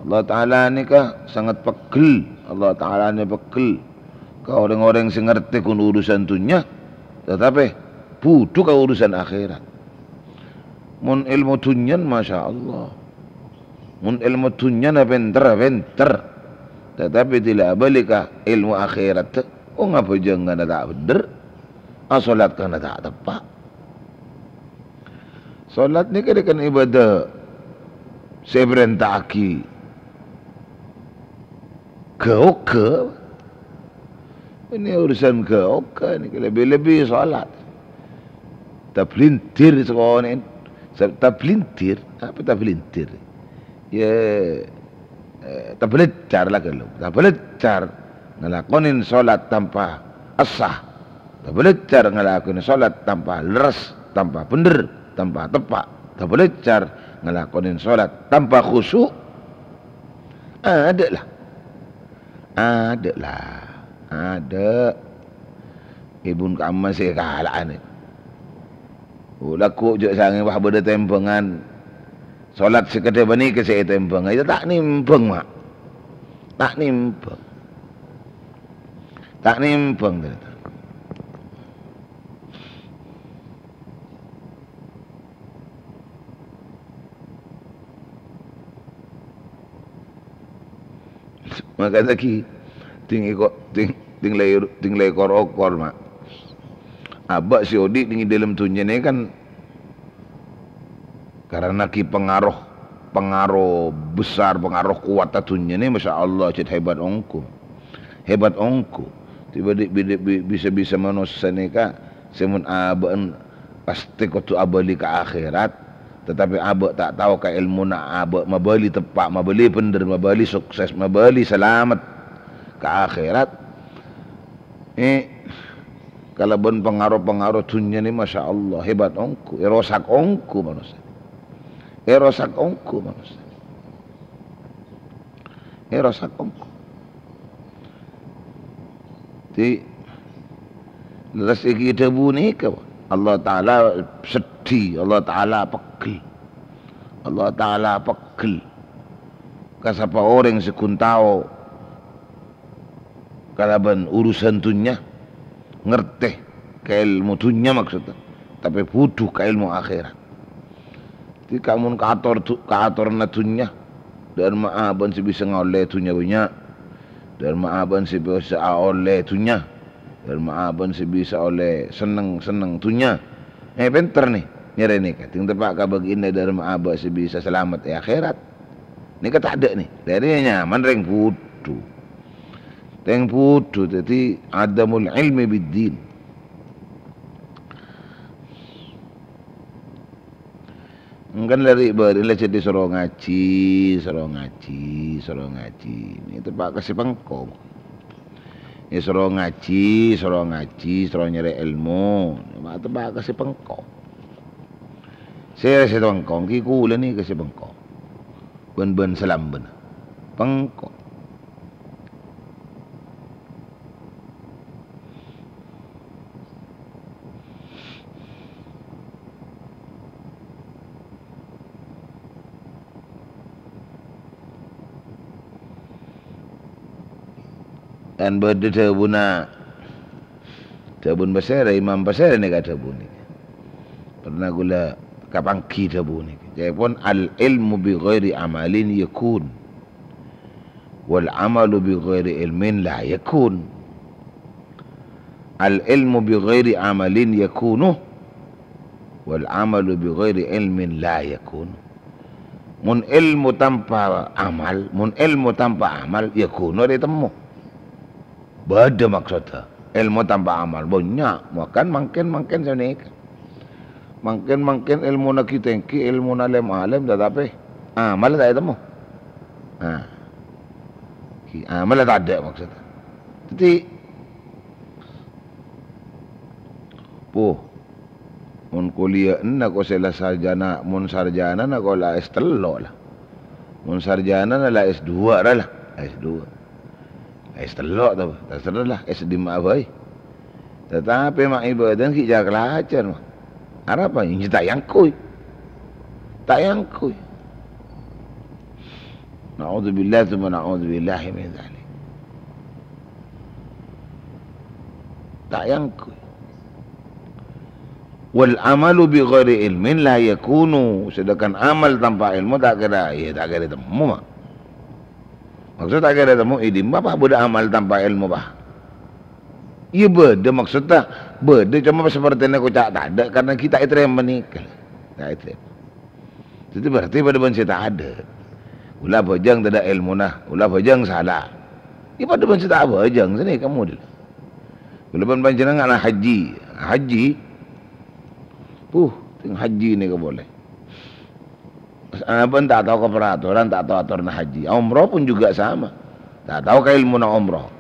Allah Ta'ala nèka sanget peggel, Allah Ta'ala nè peggel ka orèng-orèng sè ngartè ghun urusan dunnya, tatapè budhu ka urusan akhèrat. Mon èlmo dunnyana, masya Allah. Mon èlmo dunnyana pènter, pènter. Tatapè dila abâli ka èlmo akhèrat, oh, ngabhâjângnga ta' bhendher, asolat kana ta' teppa'. Solat nèka dâkan ibadah sè èparènta'aghi ghâ-oghâ. Ini urusan ghâ-oghâ nèka, lebbi-lebbi solat. Tablindir sakonè'en. Sa-, tablindir? Apa tablindir? Ya, eh, tableccar la ghâllu. Tableccar ngalakonè solat tanpa sah. Tableccar ngalakonè solat tanpa lerres, tanpa bhendher, tanpa teppa'. Tableccar ngalakonè solat tanpa khusu'. Adâ' la. Adâ' la. Adâ'. Èbun kamma sè kala'an. Oh, lagghu' jhâ' sangèng pas bâdâ tèmbhângan. Solat sè kadhâ' panèka sè ètèmbhâng. Itu ta' nèmbhâng, Mak. Ta' nèmbhâng. Ta' nèmbhâng, ternyata. Maka lagi, ting iko-, ting, ting lai-, ting laikor-okor, Mak. Abâ' sè odi' neng è dâlem dunnya nè kan karena ki pengaruh, pengaruh besar, pengaruh kuat dunnya nè, masya Allah, jhât hebat ongghu. Hebat ongghu. Bâdâ, bâdâ, bi-, bisa-bisa manossa nèka sè mon abâ'na pastè kodhu abâli ka akhèrat, tetapi abâ' ta' tao ka èlmona, abâ' mabâli teppa', mabâli bhendher, mabâli sukses, mabâli salamet ka akhèrat. Eh, kalabân pangaro-pangaro dhunnya nè, masya Allah, hebat ongghu, èrosak ongghu manossa. Èrosak ongghu manossa. Èrosak ongghu. Dhâddhi, lerres èghi dhâbu nèka, Allah Ta'ala seddhi, Allah Ta'ala pegghel. Allah Ta'ala pegghel ka sapa orèng sè ghun tao kalabân urusan dhunnya, ngartè ka èlmo dhunnya maksudnya, tapè budhu ka èlmo akhèrat. Dhâddhi, ka mon kaator du-, kaatorra dhunnya, dâ'ramma abâ'na sè bisa ngaollè dhunnya bânnya', dâ'ramma abâ'na sè bisa aollè dhunnya, dâ'ramma abâ'na sè bisa ollè senneng-senneng dhunnya. Eh, pènter nè, nyarè nèka. Dhing teppa' ka bâgiânna dâ'ramma abâ' sè bisa salamet è akhèrat. Nèka tadâ' nè. Dhâddhi nyaman rèng budhu. Rèng budhu, dhâddhi adamul ilmi bid-din. Engkan la ri'-bâri' la jadi soro ngajhi, soro ngajhi, soro ngajhi. Nè teppa' ka sè pengko. È soro ngajhi, soro ngajhi, soro nyarè èlmo. Ma' teppa' ka sè pengko. Sè, sè pengko, ghi kaulâ nèka sè pengko. Bân-bân salambâna. Pengko. Kan bâdâ dhâbuna, dhâbuna pasèra, Imam pasèra nèka dhâbu nèka. Pernah kaulâ kapangghi dhâbu nèka. Ca'èpon, "Al-ilmu bi ghairi amalin yakun." Wal amalu bi ghairi ilmin la yakun. Al ilmu bi ghairi amalin yakunu, wal amalu bi ghairi ilmin la yakunu. Mon èlmo tanpa amal, mon èlmo tanpa amal, yakunu arè temmo. Bâdâ maksodda, èlmo tanpa amal. Bânnya', makan mangkèn-mangkèn sanèka. Mangkèn-mangkèn èlmona ghi tèngghi, èlmona lem-alem, tatapè amal ta' ètemmo. Nah, ghi amal tadâ' maksodda. Dhâddhi, puh, mon kuliah ènna' ko' sè la sarjana, mon sarjanana ko' la S tello' la. Mon sarjanana la S dua ra la, S dua. S tello' to, terserah la, S dimma'a bhâi. Tatapè ma' ibâdâna ghi' ca'-kalacaran, ma'. Arapa? Iyâ ta' èangghuy. Ta' èangghuy. Na'udzubillah tsumma na'udzubillahi min dzalik. Ta' èangghuy. Wal amalu bi ghairi ilmin la yakunu. Sedangkan amal tanpa ilmu ta' kèra, iyâ ta' kèra ètemmo, ma'. Maksod ta' kèra ètemmo è dimma, pa, bâdâ amal tanpa èlmo, pa? Iyâ bâdâ, maksodda bâdâ, coma sapertèna koca' tadâ', karna ghi' ta' ètarèma nèka. Ta' ètarèma. Dhâddhi berarti padâ bân sè tadâ'. Kaulâ abhâjâng tadâ' èlmona, kaulâ abhâjâng sala. Iyâ padâ bân sè ta' abhâjâng, sanèka model. Kaulâ bân panjhennengngan haji, haji. Puh, dhing haji nèka polè. Abâ'na ta' tao ka peraturan, ta' tao atoranna haji. Umroh pun juga sama. Ta' tao ka èlmona umroh.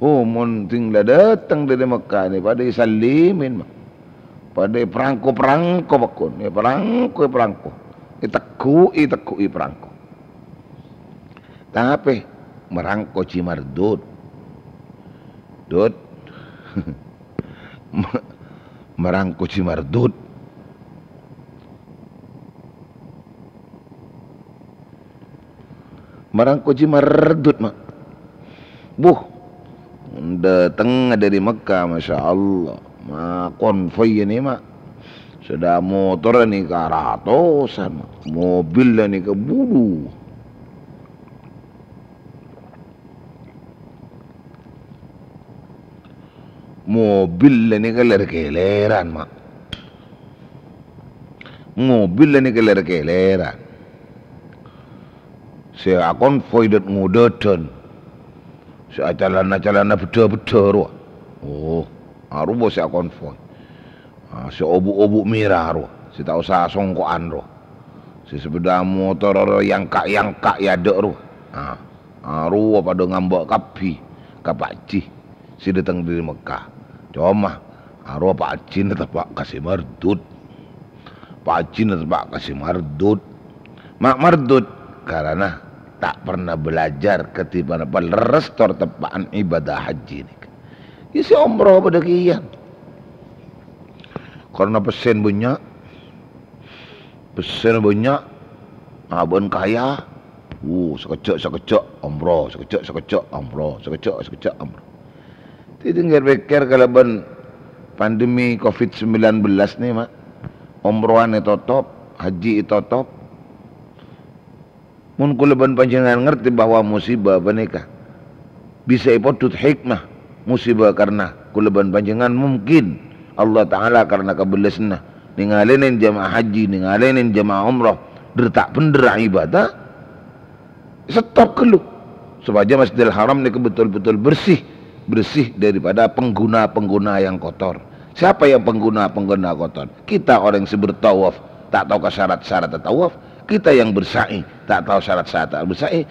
Puh, mon dhing la dâteng dâri Mekkah nè, padâ èsallimin, ma'. Padâ èparangko-parangko pèkkon, èparangko, èparangko. Ètegghu'i, ètegghu'i parangko. Tapè marangko jhi mardud. Dud. Ma-, marangko jhi mardud. Marangko jhi mardud, ma'. Buh. Dâteng dâri Mekkah, masya Allah. Ma' konvoi nè, ma'. Sèdhâ motor nèka ratosan, ma'. Mobil nèka bulu. Mobil nèka lèr-kèlèran, ma'. Mobil nèka lèr-kèlèran. Sè akonvoi dât-ngodâdhân. Sè acalana-calana bhedhâ-bhedhâ rowa. Oh, arowa sè akonvoy. Ah, sè obu'-obu' mèra rowa, sè ta' osa songko'an rowa. Sè sepèda motor rowa yangka'-yangka' è adâ' rowa. Ah, arowa padâ ngambâ' kabbhi ka Pak Haji sè dâteng dâri Mekkah. Coma, arowa Pak Hajina teppa' ka sè mardud. Pak Hajina teppa' ka sè mardud. Ma' mardud karana ta' pernah belajar katèbhâna palerres tor teppa'an ibadah haji nèka. Iyâ sè omroh padâ kèyan. Karana pèssèna bânnya', pèssèna bânnya', abâ'na kaya, wuh, sakejjhâ'-sakejjhâ' omroh, sakejjhâ'-sakejjhâ' omroh, sakejjhâ'-sakejjhâ' omroh. Dhâddhi, pèkkèr-pèkkèr kalabân pandemi covid sembilan belas nè, Ma'. Omrohan ètotop, haji ètotop. Mon kaulâ bân panjhennengngan ngartè bahwa musibah panèka bisa èpodhut hikmah, musibah karna kaulâ bân panjhennengngan mungkin Allah Ta'ala karna kabellasânna nèngalènè jamaah haji, nèngalènè jamaah umroh, dâr ta' bhendher ibadah, stop ghâllu. Supaya Masjidil Haram nèka betul-betul bersih, bersih daripada pengguna-pengguna yang kotor. Siapa yang pengguna-pengguna kotor? Kita orang sè bertawaf, ta' tao ka syarat-syarat tawaf. Kita yang bersa'i, ta' tao syarat-syarat bersa'i.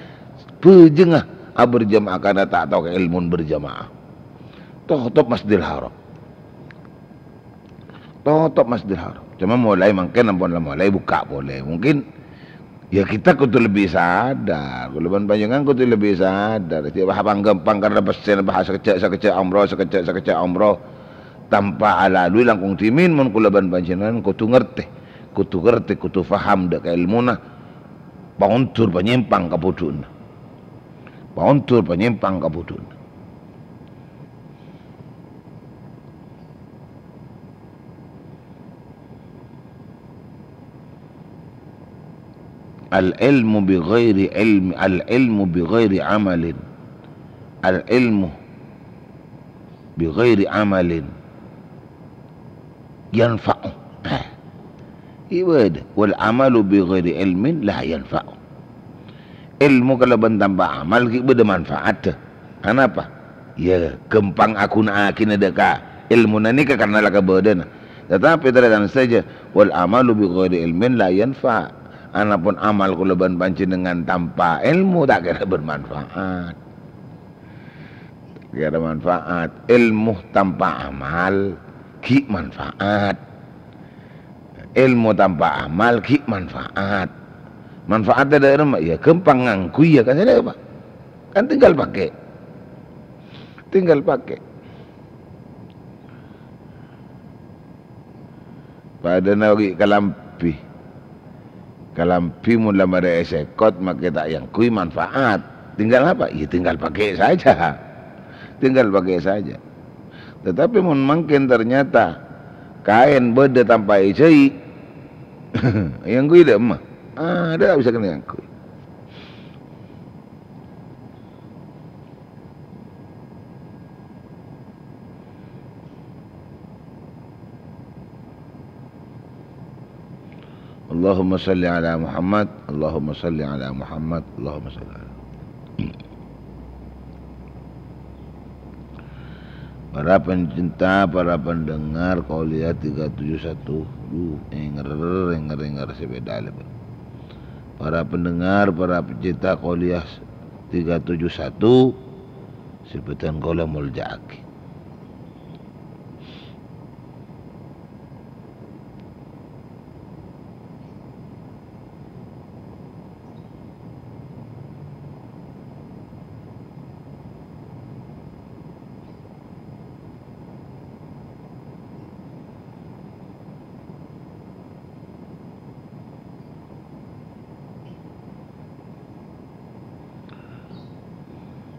Bhâjângnga aberjamaah karna ta' tao ka èlmona berjamaah. Totop Masjidil Haram. Totop Masjidil Haram. Coma molaè mangkèn ampon la molaè bukka' polè. Mungkin, ya, kita kudu lebbi sadar. Kaulâ bân panjhennengngan kudu lebbi sadar. Jhâ' bâ' pangghâmpang karna pèssèna bâ' sakejjhâ'-sakejjhâ' omroh, sakejjhâ'-sakejjhâ' omroh. Tanpa alalui langkong dhimèn mon kaulâ bân panjhennengngan kudu ngartè. Kudu ngartè, kudu paham dâ' ka èlmona. Paondur panyèmpang kabhudhu'ânna. Paondur panyèmpang kabhudhu'ânna. Al-ilmu bi ghairi ilmi, al-ilmu bi ghairi amalin. Al-ilmu bi ghairi amalin yanfa'u. Eh. Ibadah. Wal amalu bi ghairi ilmin la yanfa'u. Èlmo kalabân tanpa amal ghi' bâdâ manfaatta. Anapa? Ya, ghâmpang aghuna'aghina dâ' ka èlmona nèka karna la kabâdâna. Tatapè tarètan sadhâjâ, "Wal amalu bi ghairi ilmin la yanfa'." Anapon amal kaulâ bân panjhennengngan tanpa èlmo ta' kèra bermanfaat. Ta' kèra manfaat. Èlmo tanpa amal ghi' manfaat. Èlmo tanpa amal ghi' manfaat. Manfaatta dâ' remma? Ya ghâmpang ngangghuy, ya kan, apa? Kan tinggal pakai. Tinggal pakai. Padâna ghi' kalambhi. Kalambhi mon la marè èsèkot, makè ta' èangghuy, manfaat. Tinggal apa? Ya tinggal pakai saja. Tinggal pakai saja. Tetapi mon mangkèn ternyata kaèn bâdâ tanpa èjhâi', èangghuy dâ' emma? Ah, dâ' bisa kènè èangghuy. Allahumma shalli ala Muhammad, Allahumma shalli ala Muhammad, Allahumma shalli ala. Para pencinta, para pendengar Qauliyah tiga tujuh satu. Duh, ènger, ènger, ènger, sepeda lebat. Para pendengar, para pencinta Qauliyah tiga tujuh satu, sè bhâdhân kaulâ molja'aghi.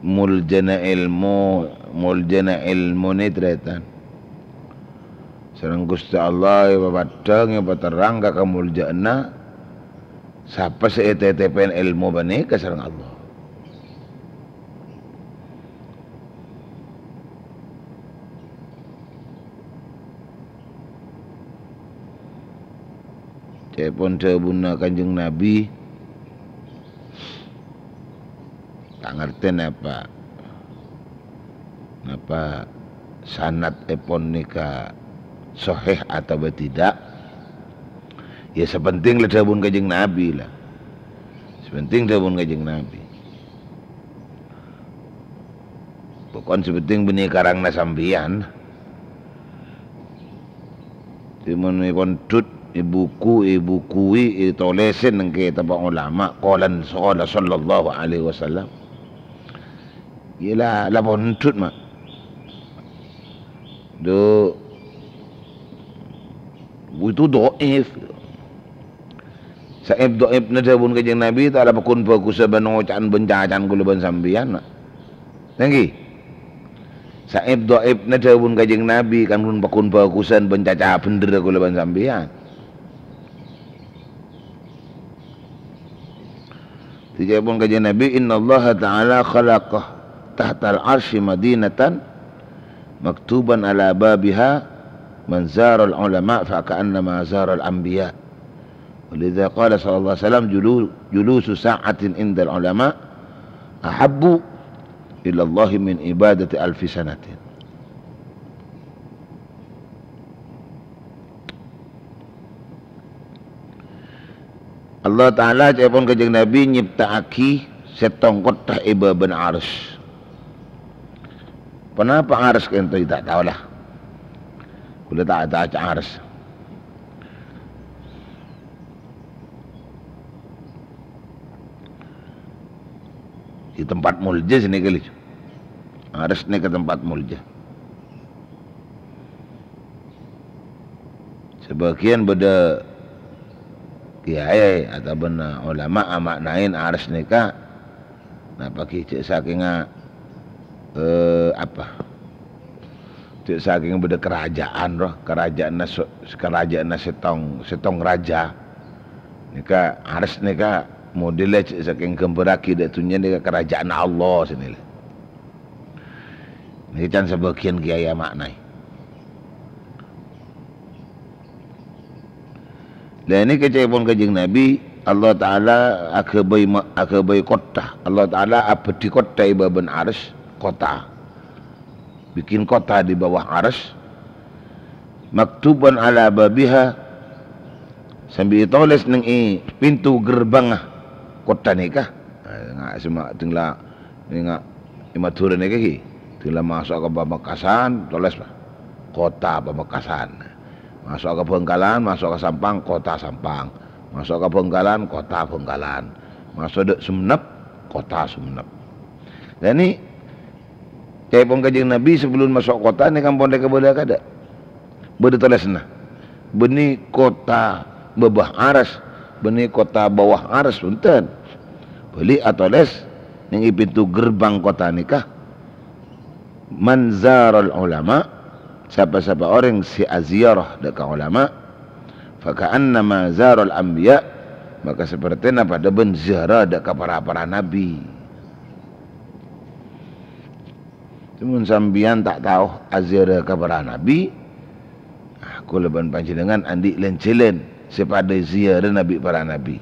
Moljâna èlmo, moljâna èlmo nè, tarètan. Sareng Ghustè Allah èpapaddhâng, èpaterrang ka kamoljâ'ânna sapa sè ètètèpèn èlmo panèka sareng Allah. Ca'èpon dhâbuna Kanjeng Nabi, ta' ngartè napa? Napa sanadèpon nèka sahih atabâ tidak? Ya, sè pentèng la dhâbuna Kanjeng Nabi la. Sè pentèng dhâbuna Kanjeng Nabi. Pokokna sè pentèng bânnè karanganna sampèyan. Dhimèn èpondhut, èbuku, èbukuwi, ètolèsè neng kètabbhâ ulama, qalan qala sallallahu alaihi wasallam. Iyâ la, la pondhut, ma'. Dhu, itu dhaif. Sa'ib dhaifna dhâbuna Kanjeng Nabi, ta' la pagghun bhâghusân bân oca'an bân caca'an kaulâ bân sampèyan, ma'. Ènggi. Sa'ib dhaifna dhâbuna Kanjeng Nabi, kan ghun pagghun bhâghusân bân caca bhendherra kaulâ bân sampèyan. Dhâbuna Kanjeng Nabi, "Innallaha ta'ala khalaqa tahtal arsy madinatan maktuban ala babiha man zaral ulama fa ka'annama zaral anbiya." Walidza qala sallallahu alaihi wasallam, "Julu-, julusu sa'atin indal ulama ahabbu ilallahi min ibadati alfi sanatin." Allah Ta'ala, ca'èpon Kanjeng Nabi, nyipta'aghi sèttong kottha è bâbâna Arsy. Ponapa Arsy ka'dinto, ta' tao la. Kaulâ ta', ta' ca' Arsy. Di tempat molja sini kali. Arsy nèka tempat molja. Sabâgiyân bâdâ kiyaè atabâna ulama amaknaè Arsy nèka, napa ghi, cè' sakènga, eh, apa? Cè' sakènga bâdâ karaja'an, roh, karaja'anna so-, karaja'anna sèttong, sèttong raja. Nèka Arsy nèka modèlla cè' sakènga ghâmbhârraghi dâ' dhunnya nèka karaja'anna Allah sè nèka. Nèka can sabâgiyân kiyaè amaknaè. Lah, nèka ca'èpon Kanjeng Nabi, Allah Ta'ala aghâbây ma-, aghâbây kottha. Allah Ta'ala abâddhi kottha è bâbâna Arsy, kottha. Bikin kottha di bawah Arsy. Maktuban ala babiha, sambi ètolès neng è pintu gerbângnga kottha nèka. Nah, nga-, sema-, dingla-, nènga' è Madhurâ nèka ghi. Dingla maso' ka Pamekasan, tolès, Pak. Kottha Pamekasan. Maso' ka Bhângkalan, maso' ka Sampang, kottha Sampang. Maso' ka Bhângkalan, kottha Bhângkalan. Maso' dâ' Sumenep, kottha Sumenep. Lah, nè, ca'èpon Kanjeng Nabi sabellunna maso' kottha nèka ampon rèka bâdâ kadâ'. Bâdâ tolèsanna. Bânnè kottha bâbâ Arsy, bânnè kottha bawah Arsy, bhunten. Bâli atolès neng è pintu gerbâng kottha nèka, "Man zaral ulama," sapa-sapa orèng sè aziarah dâ' ka ulama, "fa ka'annama zaral anbiya," maka sapertèna padâ bân ziarah dâ' ka para-para nabi. Mon sampèyan ta' tao aziarah ka para nabi, ah, kaulâ bân panjhennengngan andi' lan-jhâlân sè padâ ziarah nabi, para nabi.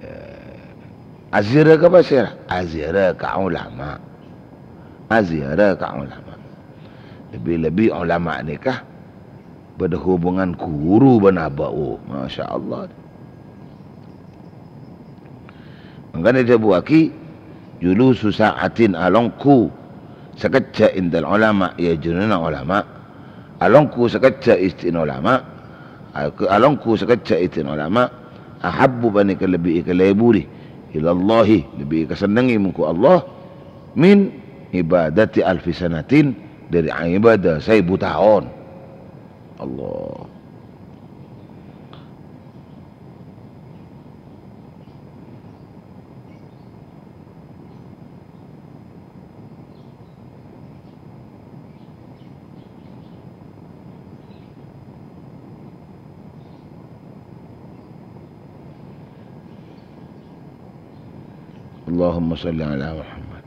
Eh, aziarah ka pasèra? Aziarah ka ulama. Aziarah ka ulama. Lebbi-lebbi ulama nèka bâdâ hubungan ghuru bân abâ'. Oh, masya Allah. Mangkana èdhâbuwaghi, "Julusu sa'atin," alongghu sakejjhâ' indal ulama, è ajunanna ulama. Alongghu sakejjhâ' è ajunanna ulama. Al-, alongghu sakejjhâ' è ajunanna ulama. "Ahabbu," panèka lebbi èkaleburi, "ilallahi," lebbi èkasennengngè mongghu Allah, "min ibadati alfi sanatin," dâri ibâdâ saèbu taon. Allah. Allahumma shalli ala Muhammad.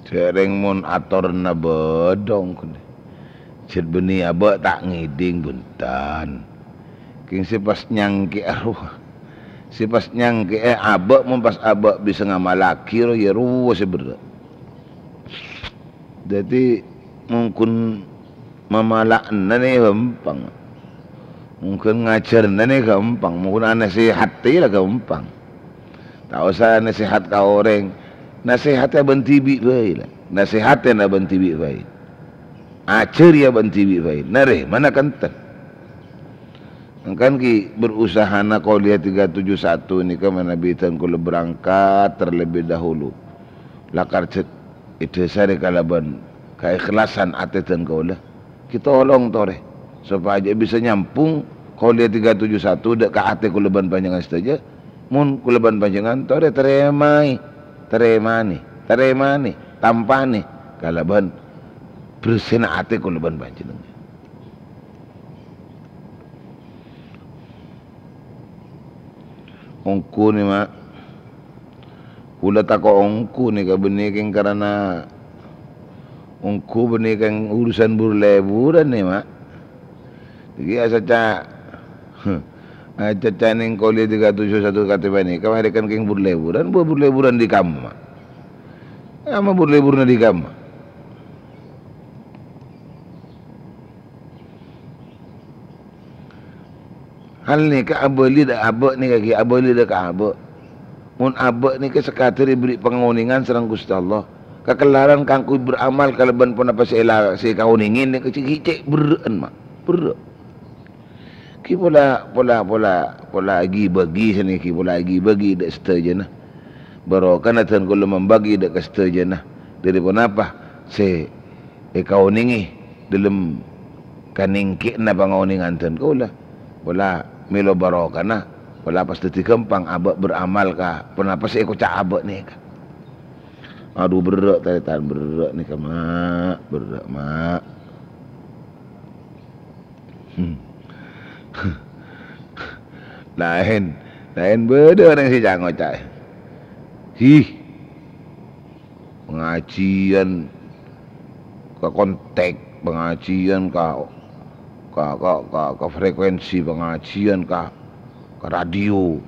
Jhâreng mon atorra bâdhong, ghun. Cè' bânnè abâ' ta' ngèdhing, bhunten. Kèng sè pas nyangkè'è rowa. Sè pas nyangkè'è abâ', mon pas abâ' bisa ngamallaghi rowa, iyâ rowa sè berrâ'. Dhâddhi, mongghun mamala'ana nè ghâmpang. Mongghun ngajhârâna nè ghâmpang. Mongghun anasèhatè la ghâmpang. Ta' osa nasèhat ka orèng. Nasèhatè bân dhibi' bhâi, la. Nasèhatè na bân dhibi' bhâi. Ajhâri bân dhibi' bhâi. Narèmana kènten. Mangkana ghi' berusahana kuliah tiga tujuh satu nèka manabi dhân kaulâ berangkat terlebih dahulu. Lakar jhât èdhâsarè kalabân kaikhlasan atè dhân kaulâ. Ghi' tolong torè, sopajâ bisa nyambhung kuliah tiga tujuh satu dâ' ka atè kaulâ bân panjhennengngan sadhâjâ. Mon kaulâ bân panjhennengngan torè tarèmaè, tarèmanè, tarèmanè, tampanè kalabân berrâna atè kaulâ bân panjhennengngan. Ongghu nè, Ma'. Kaulâ tako' ongghu nè ka bânnè kèng karana ongghu bânnè kèng urusan bur-lèburân nè, Ma'. Dhâddhi acaca, acaca nèng kuliah tiga tujuh satu katè panèka, marè kan kèng bur-lèburân, bur-lèburân dâri kamma. Kamma bur-lèburân dâri kamma. Hal nèka abâli dâ' abâ' nèka ghi, abâli dâ' ka abâ'. Mon abâ' nèka sakadâr èberri' pangonèngan sareng Ghustè Allah, kakellarân kaangghuy beramal kalabân ponapa sè èla-, sè èkaonèngè nèka ghi cè' berrâ'ân, Ma'. Berrâ'. Ghi pola, pola, pola, pola aghi-bâghi sanèka, pola aghi-bâghi dâ' sadhâjâna. Barokana dhân kaulâ mambâghi dâ' ka sadhâjâna. Dâri ponapa sè èkaonèngè dâlem kanèngkè'na pangonèngan dhân kaulâ. Pola mèlo barokana, pola pas dhâddhi ghâmpang abâ' beramal ka ponapa sè èkoca' abâ' nèka. Adhu, berrâ', tarètan, berrâ' nèka, Ma', berrâ', Ma'. Hmm. Laèn, laèn bâdâ orèng sè ca-, ngoca'. Hi. Pangajiyân ka kontèk, pangajiyân ka, ka, ka, ka, ka frekuensi, pangajiyân ka, ka radio.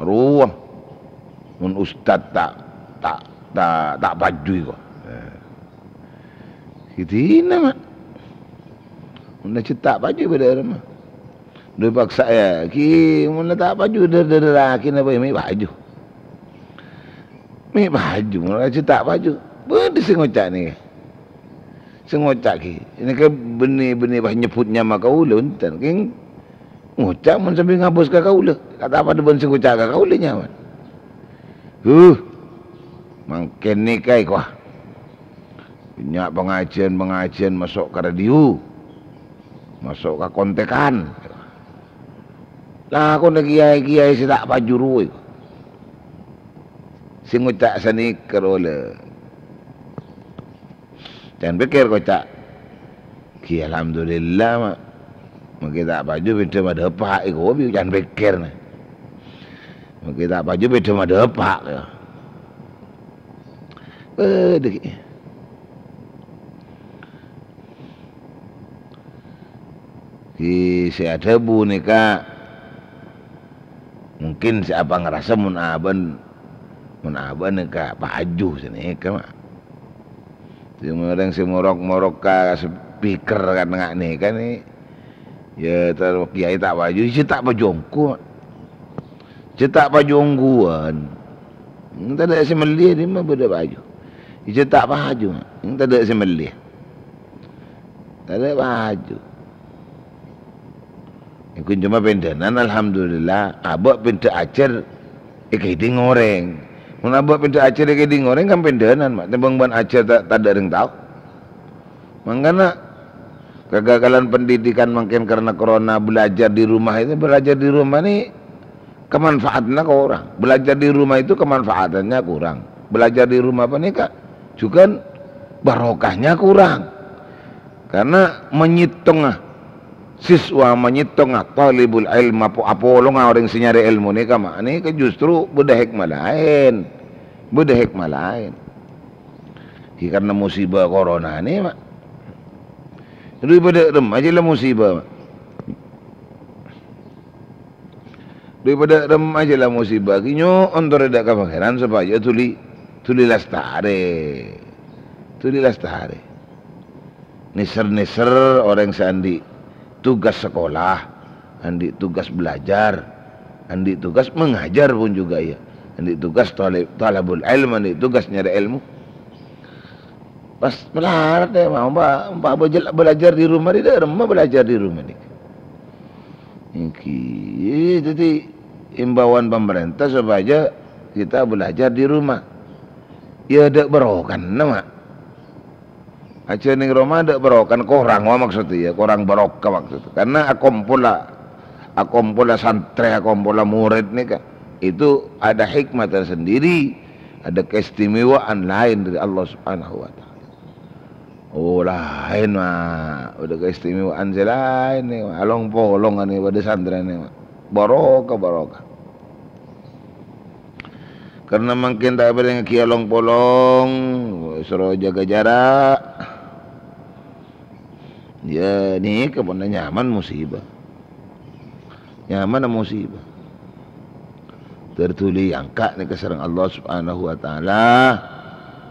Arowa. Mon ustad ta', ta', ta', ta' paju kok. Eh. Ghi dinah, Ma'. Mon la cè' ta' paju bâdâ rèma. Dhu paksa, yâ, ghi, mon la ta' paju, dâ-, dâ-, dâ-, lakèna bhâi mè' paju. Mè' paju, mon la cè' ta' paju. Bâdâ sè ngoca' nèka. Sè ngoca' ghi. Nèka bânnè, bânnè pas nyebbhut nyama kaulâ, bhunten, kèng. Ngoca' mon sambi ngabâs ka kaulâ. Kata' padâ bân sè ngoca' ka kaulâ nyaman. Huh. Mangkèn nèka èkowa. Bânnya' pangajiyân-pangajiyân maso' ka radio, maso' ka kontèkan. Lakona kèyaè-kèyaè sè ta' paju rowa. Sè ngoca' sanèka rowa la. Can pèkkèr koca'. Ghi, alhamdulillah, Ma'. Mangkèn ta' paju bhidhâ madâpa' èkowa, can pèkkèrna. Mangkèn ta' paju bhidhâ madâpa', yâ. Bâdâ ghi. Ghi sè adhâbu nèka mungkin sè apangrasa mon abâ'na, mon abâ'na ka paju sanèka, Ma'. Sè orèng sè morok-morok ka speaker kan nga' nèka nè, yâ, terro kèyaè ta' paju, sè ta' paju ongghu, Ma'. Cè' ta' paju ongghuwân. Tadâ' sè mellè, dimma bâdâ paju. Cè' ta' paju, tadâ' sè mellè. Tadâ' paju. Ènggi coma pèndhânan, alhamdulillah, abâ' pèndhâ ajhâr èkèdhing orèng. Mon abâ' pèndhâ ajhâr èkèdhing orèng, kan pèndhânan, Ma'. Tèmbhâng bân ajhâr ta-, tadâ' rèng tao. Mangkana, kegagalan pendidikan mungkin karena corona, belajar di rumah itu, belajar di rumah ini kemanfaatannya kurang. Belajar di rumah itu kemanfaatannya kurang. Belajar di rumah panèka juga barokahnya kurang. Karena manyèttonga siswa, manyèttonga talibul ilm, apo-, apolonga orèng sè nyarè èlmo nèka, Ma', nèka justru bâdâ hikmah laèn. Bâdâ hikmah laèn. Ghi karena musibah corona nè, Ma'. Dâri padâ remma jâ la musibâ. Dâri padâ remma jâ la musibâ. Ghi' nyo'on torè dâ' ka Pangèran sopajâ dhuli, dhuli lastarè. Dhuli lastarè. Nèser-nèser orèng sè andi' tugas sakola, andi' tugas belajar, andi' tugas mengajar pun juga, ya. Andi' tugas thalib-, thalabul ilm, andi' tugas nyarè èlmo. Pas malarat, ya, ma', ompa', ompa' bajel-, belajar di rumah, dâ' remma belajar di rumah nèka. Ènggi, dhâddhi imbauan pemerintah supaya kita belajar di rumah. Ya, dâ' barokana, ma'. Ajâ neng roma dâ' barokana, korang, wa, maksudnya, ya, korang barokah maksudnya. Karena akompola, akompola santrè, akompola murid nèka, itu ada hikmah tersendiri, ada keistimewaan lain dari Allah Subhanahu wa Ta'ala. Oh, laèn, ma'. Ada keistimewaan sè laèn, nè, ma'. Along-polong, nè, padâ santrèna, ma'. Barokah, barokah. Karena mangkèn ta' èparèngaghi along-polong, soro jâgâ jhârâ'. Ya, nèka pon nyaman musibâ. Nyamana musibâ. Terduli angka' nèka sareng Allah Subhanahu wa Ta'ala.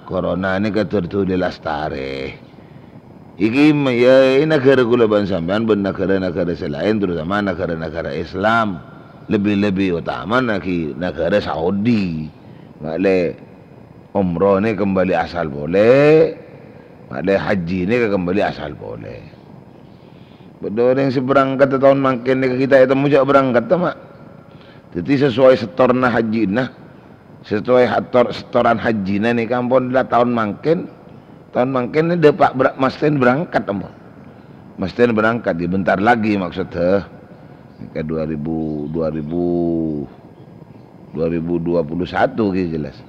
Corona nèka terduli lastarè. Iki ma-, ya, è naghârâ kaulâ bân sampèyan bân naghârâ-naghârâ sè laèn, terutama naghârâ-naghârâ Islam. Lebbi-lebbi otamana ghi naghârâ Saudi. Ma'lè umroh nè kembali asal polè, ma'lè haji nè kembali asal polè. Bâdâ orèng sè berangkat taon mangkèn nèka ghi' ta' ètemmo jhâ' berangkat, ma'. Dhâddhi sesuai setorna hajina, sesuai hator-, setoran hajina nèka ampon la taon mangkèn, taon mangkèn nè dâpa' ber-, mastèn berangkat ampon. Mastèn berangkat, ya, bentar lagi maksudnya. Nèka dua ribu, dua ribu, dua ribu dua puluh satu ghi jelas.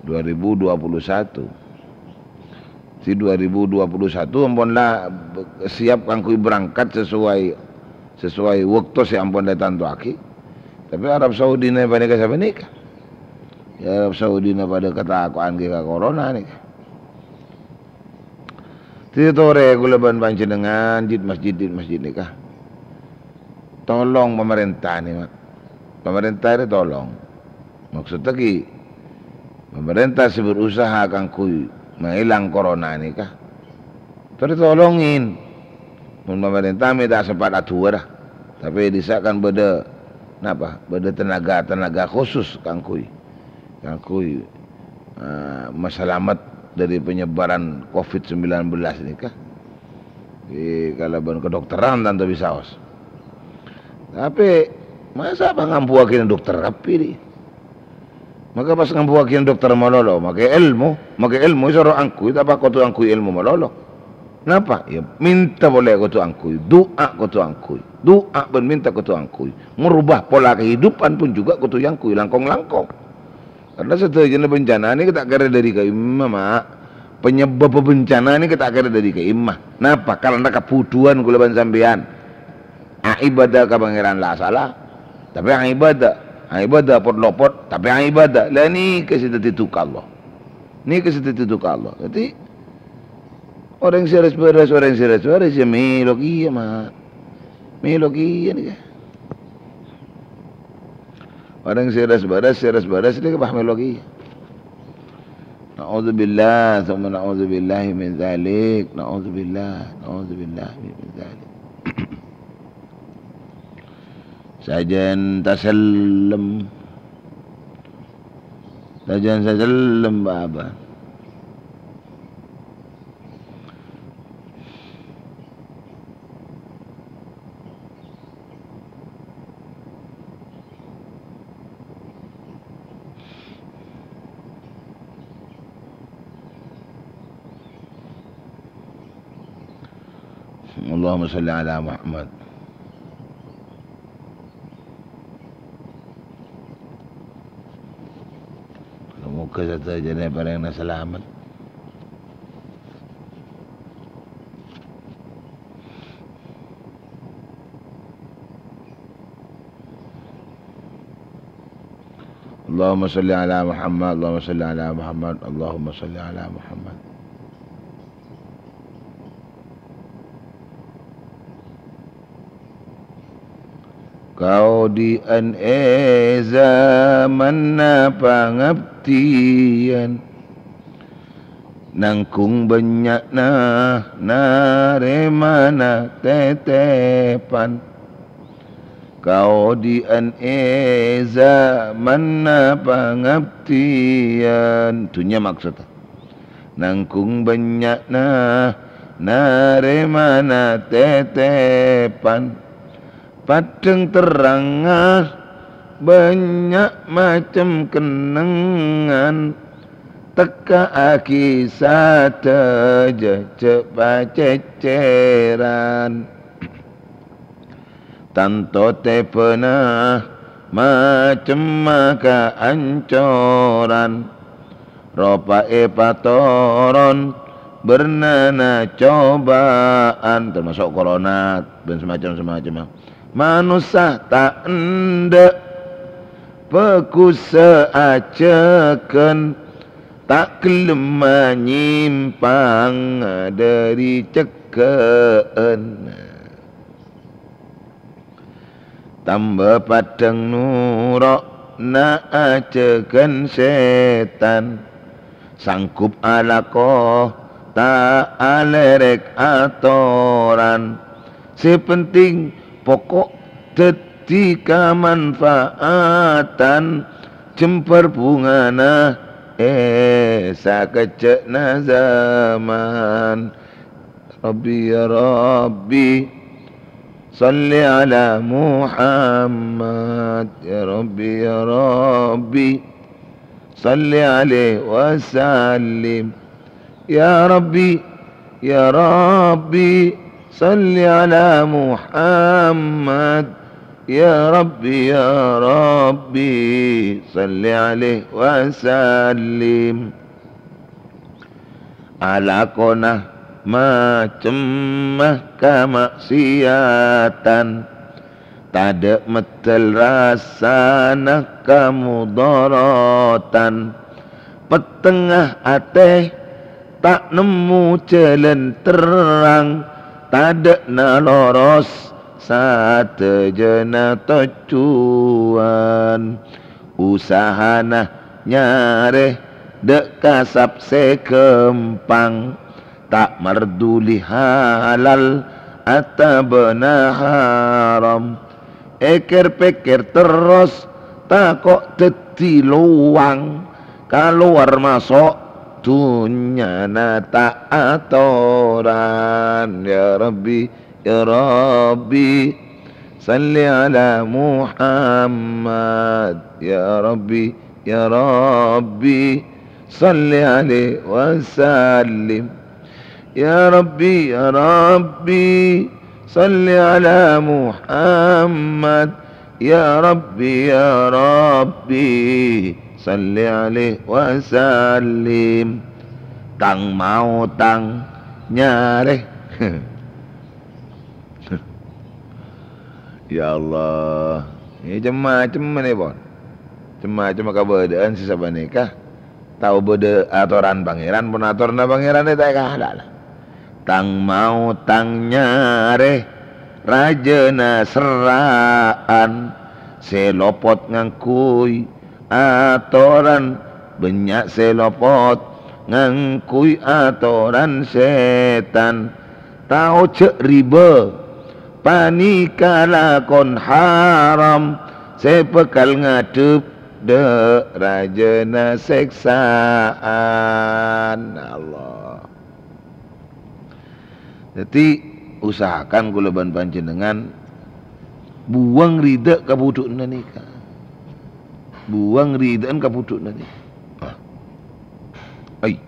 Dua ribu dua puluh satu. Di dua ribu dua puluh satu ampon la siap kaangghuy berangkat sesuai, sesuai wâkto sè ampon la ètantoaghi. Tapè Arab Saudi nè panèka sapanèka. Ya, Arab Saudi nè padâ katako'an ghi ka corona nèka. Dhâddhi torè kaulâ bân panjhennengngan, jhit masjid, jhit masjid nèka. Tolong pamarènta nè, ma'. Pamarènta rè tolong. Maksudnya ghi, pamarènta sè berusaha kaangghuy maèlang corona nèka. Torè tolongin. Mon pamarènta mè' ta' sempat aduwâ ra. Tapè è dissa' kan bâdâ, napa? Bâdâ tenaga-tenaga khusus kaangghuy, kaangghuy, eh, masalamet dâri penyebaran covid sembilan belas nèka. È, kalabân kedokteran tanto bisaos. Tapè, masa' pas ngambuwâghi dokter kabbhi, dhi'? Maka pas ngambuwâghi dokter malolo, makè èlmo, makè èlmo èsoro angghuy, ta' kodhu angghuy èlmo malolo. Napa? Ya, mènta polè kodhu angghuy, du'a kodhu angghuy. Du'a bân mènta kodhu angghuy. Merubah pola kehidupan pun juga kodhu angghuy langkong-langkong. Karena sadhâjâna bencana nèka ta' kèra dâri ka'imma, ma'. Penyebab bencana nèka ta' kèra dâri ka'imma. Napa? Karena kabhudhuwân kaulâ bân sampèyan. Aibâdâ ka Pangèran la sala, tapè aibâdâ. Aibâdâ pot-lopot, tapè aibâdâ. La nèka sè dhâddhi duka Allah. Nèka sè dhâddhi duka Allah. Dhâddhi, orèng sè res-bâres, orèng sè res-bâres, ya mèlo kèya, ma'. Mèlo kèya nèka. Orèng sè res-bâres, sè res-bâres nèka pas mèlo kèya. Na'udzubillah, tsumma na'udzubillahi min dzalik. Na'udzubillah, na'udzubillah min dzalik. Sajân tasellem. Sajân tasellem, Baba. Allahumma shalli ala Muhammad. Moghâ sadhâjâna èparèngana salamet. Allahumma shalli ala Muhammad, Allahumma shalli ala Muhammad, Allahumma shalli ala Muhammad. Kaodi'ân è zamanna pangabdiyân, nangghung bânnya'na narèmana tètèpan. Kaodi'ân è zamanna pangabdiyân, dhunnya maksodda. Nangghung bânnya'na narèmana tètèpan. Paddhâng terrangnga bânnya' macem kennengngan, tekka'aghi sadhâjâ jhâ' pacècèran. Tanto tèbhâna macemma kaancoran, ropa èpatoron bârnana cobâ'ân, tamaso' korona bân samacem-samacemma. Manossa ta' endâ', bhâghussa ajhâghân, ta' ghellem manyimpang dâri cegghâ'ân. Tamba paddhâng noro'na ajhâghân sètan, sanggup alako ta' alèrèk atoran. Sè penting poko' dhâddhi kamanfaatan, jembhâr bhungana è sakejjhâ'na zaman. Rabbi, ya Rabbi, salli ala Muhammad. Ya Rabbi, ya Rabbi, salli alaihi wa sallim. Ya Rabbi, ya Rabbi, salli ala Muhammad. Ya Rabbi, ya Rabbi, salli alaihi wa sallim. Alakona macemma kama'siyatan, tadâ' meddhâl rassana kamodhâratan. Pettengnga atè ta' nemmo jhâlân terrang, tadâ' naloros sadhâjâna tojjhuwân. Usahana nyarè dâ' kasap sè ghâmpang, ta' marduli halal otabâna haram. Èkèr-pèkèr terros tako' dhâddhi lowang, kalowar maso' dhunnyana ta' atoran. Ya Rabbi, ya Rabbi, salli ala Muhammad. Ya Rabbi, ya Rabbi, salli alaihi wa sallim. Ya Rabbi, ya Rabbi, salli ala Muhammad. Ya Rabbi, ya Rabbi, salli alaihi wa sallim. Tang maotang nyarè. Ya Allah, ini cem-macem ini, pon. Cem-macem kabâdâ'ân sè sapanèka. Tao bâdâ atoran Pangèran, pon atorna Pangèran ta' èkala'na. Tang maotang nyarè rajâna serra'an, sè lopot ngangghuy atoran, bânnya' sè lopot ngangghuy atoran sètan. Tao jhâ' ribâ, panèka lakon haram sè bhâkal ngadhep dâ' rajâna sèksaan Allah. Dhâddhi, usahakan kaulâ bân panjhennengngan buwâng ridâ ka budhu'na nèka. Buwâng ridâ'ân ka budhu'na nèka. Ah. Ai.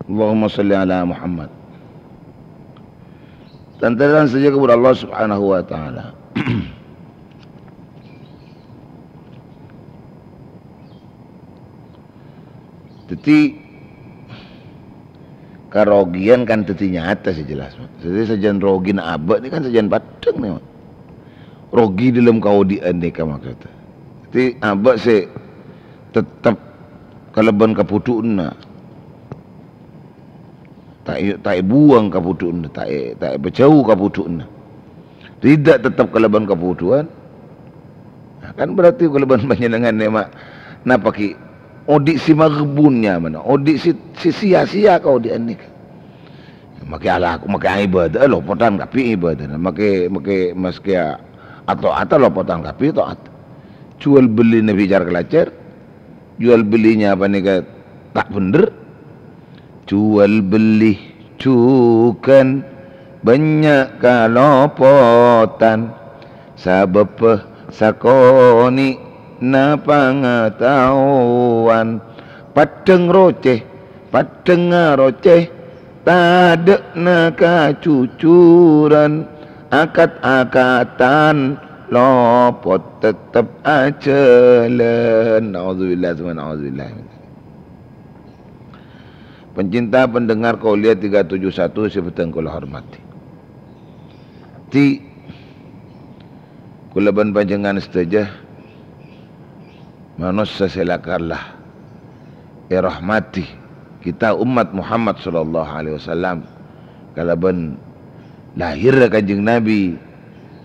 Allahumma shalli ala Muhammad. Tan-tarètan sadhâjâ kabârâ Allah Subhanahu wa Ta'ala. Dhâddhi, karogiyan kan dhâddhi nyata sè jelas. Dhâddhi, sajân rogina abâ' nèka kan sajân paddhâng nèka. Rogi dâlem kaodi'ân nèka maksodda. Dhâddhi, abâ' sè tettep kalabân kabhudhu'ânna. Ta' è-, ta' èbuwâng kabhudhu'ânna, ta' è-, ta' èpajhâu kabhudhu'ânna. Rida tettep kalabân kabhudhu'ân. Nah, kan berarti kalabân panjhennengngan nèka ma-, napa ghi' odi' sè maghbun nyamana, odi' sè, sè sia-sia kaodi'ân nèka. Makè alako, makè ibâdâ, lopottan kabbhi ibâdâna. Makè, makè maskè a-, ato'atta lopottan kabbhi to'at. Juwâl bellina bicara kalajâr, juwâl bellina panèka ta' bhendher. Juwâl belli jhughân bânnya' kalopottan, sabâbbhâ sakonè'na pangataowan. Paddhâng rocè, paddhâng ngarocè, tadâ'na kajujuran, akat-akatan lopot tettep ajhâlân. Naudzubillah, tsumma naudzubillah. Pencinta pendengar Qauliyah tiga tujuh satu sè bhâdhân kaulâ hormatè. Dhâddhi, kaulâ bân panjhennengngan sadhâjâ manossa sè lakar la èrahmati kita umat Muhammad sallallahu alaihi wasallam kalabân lahèrra Kanjeng Nabi,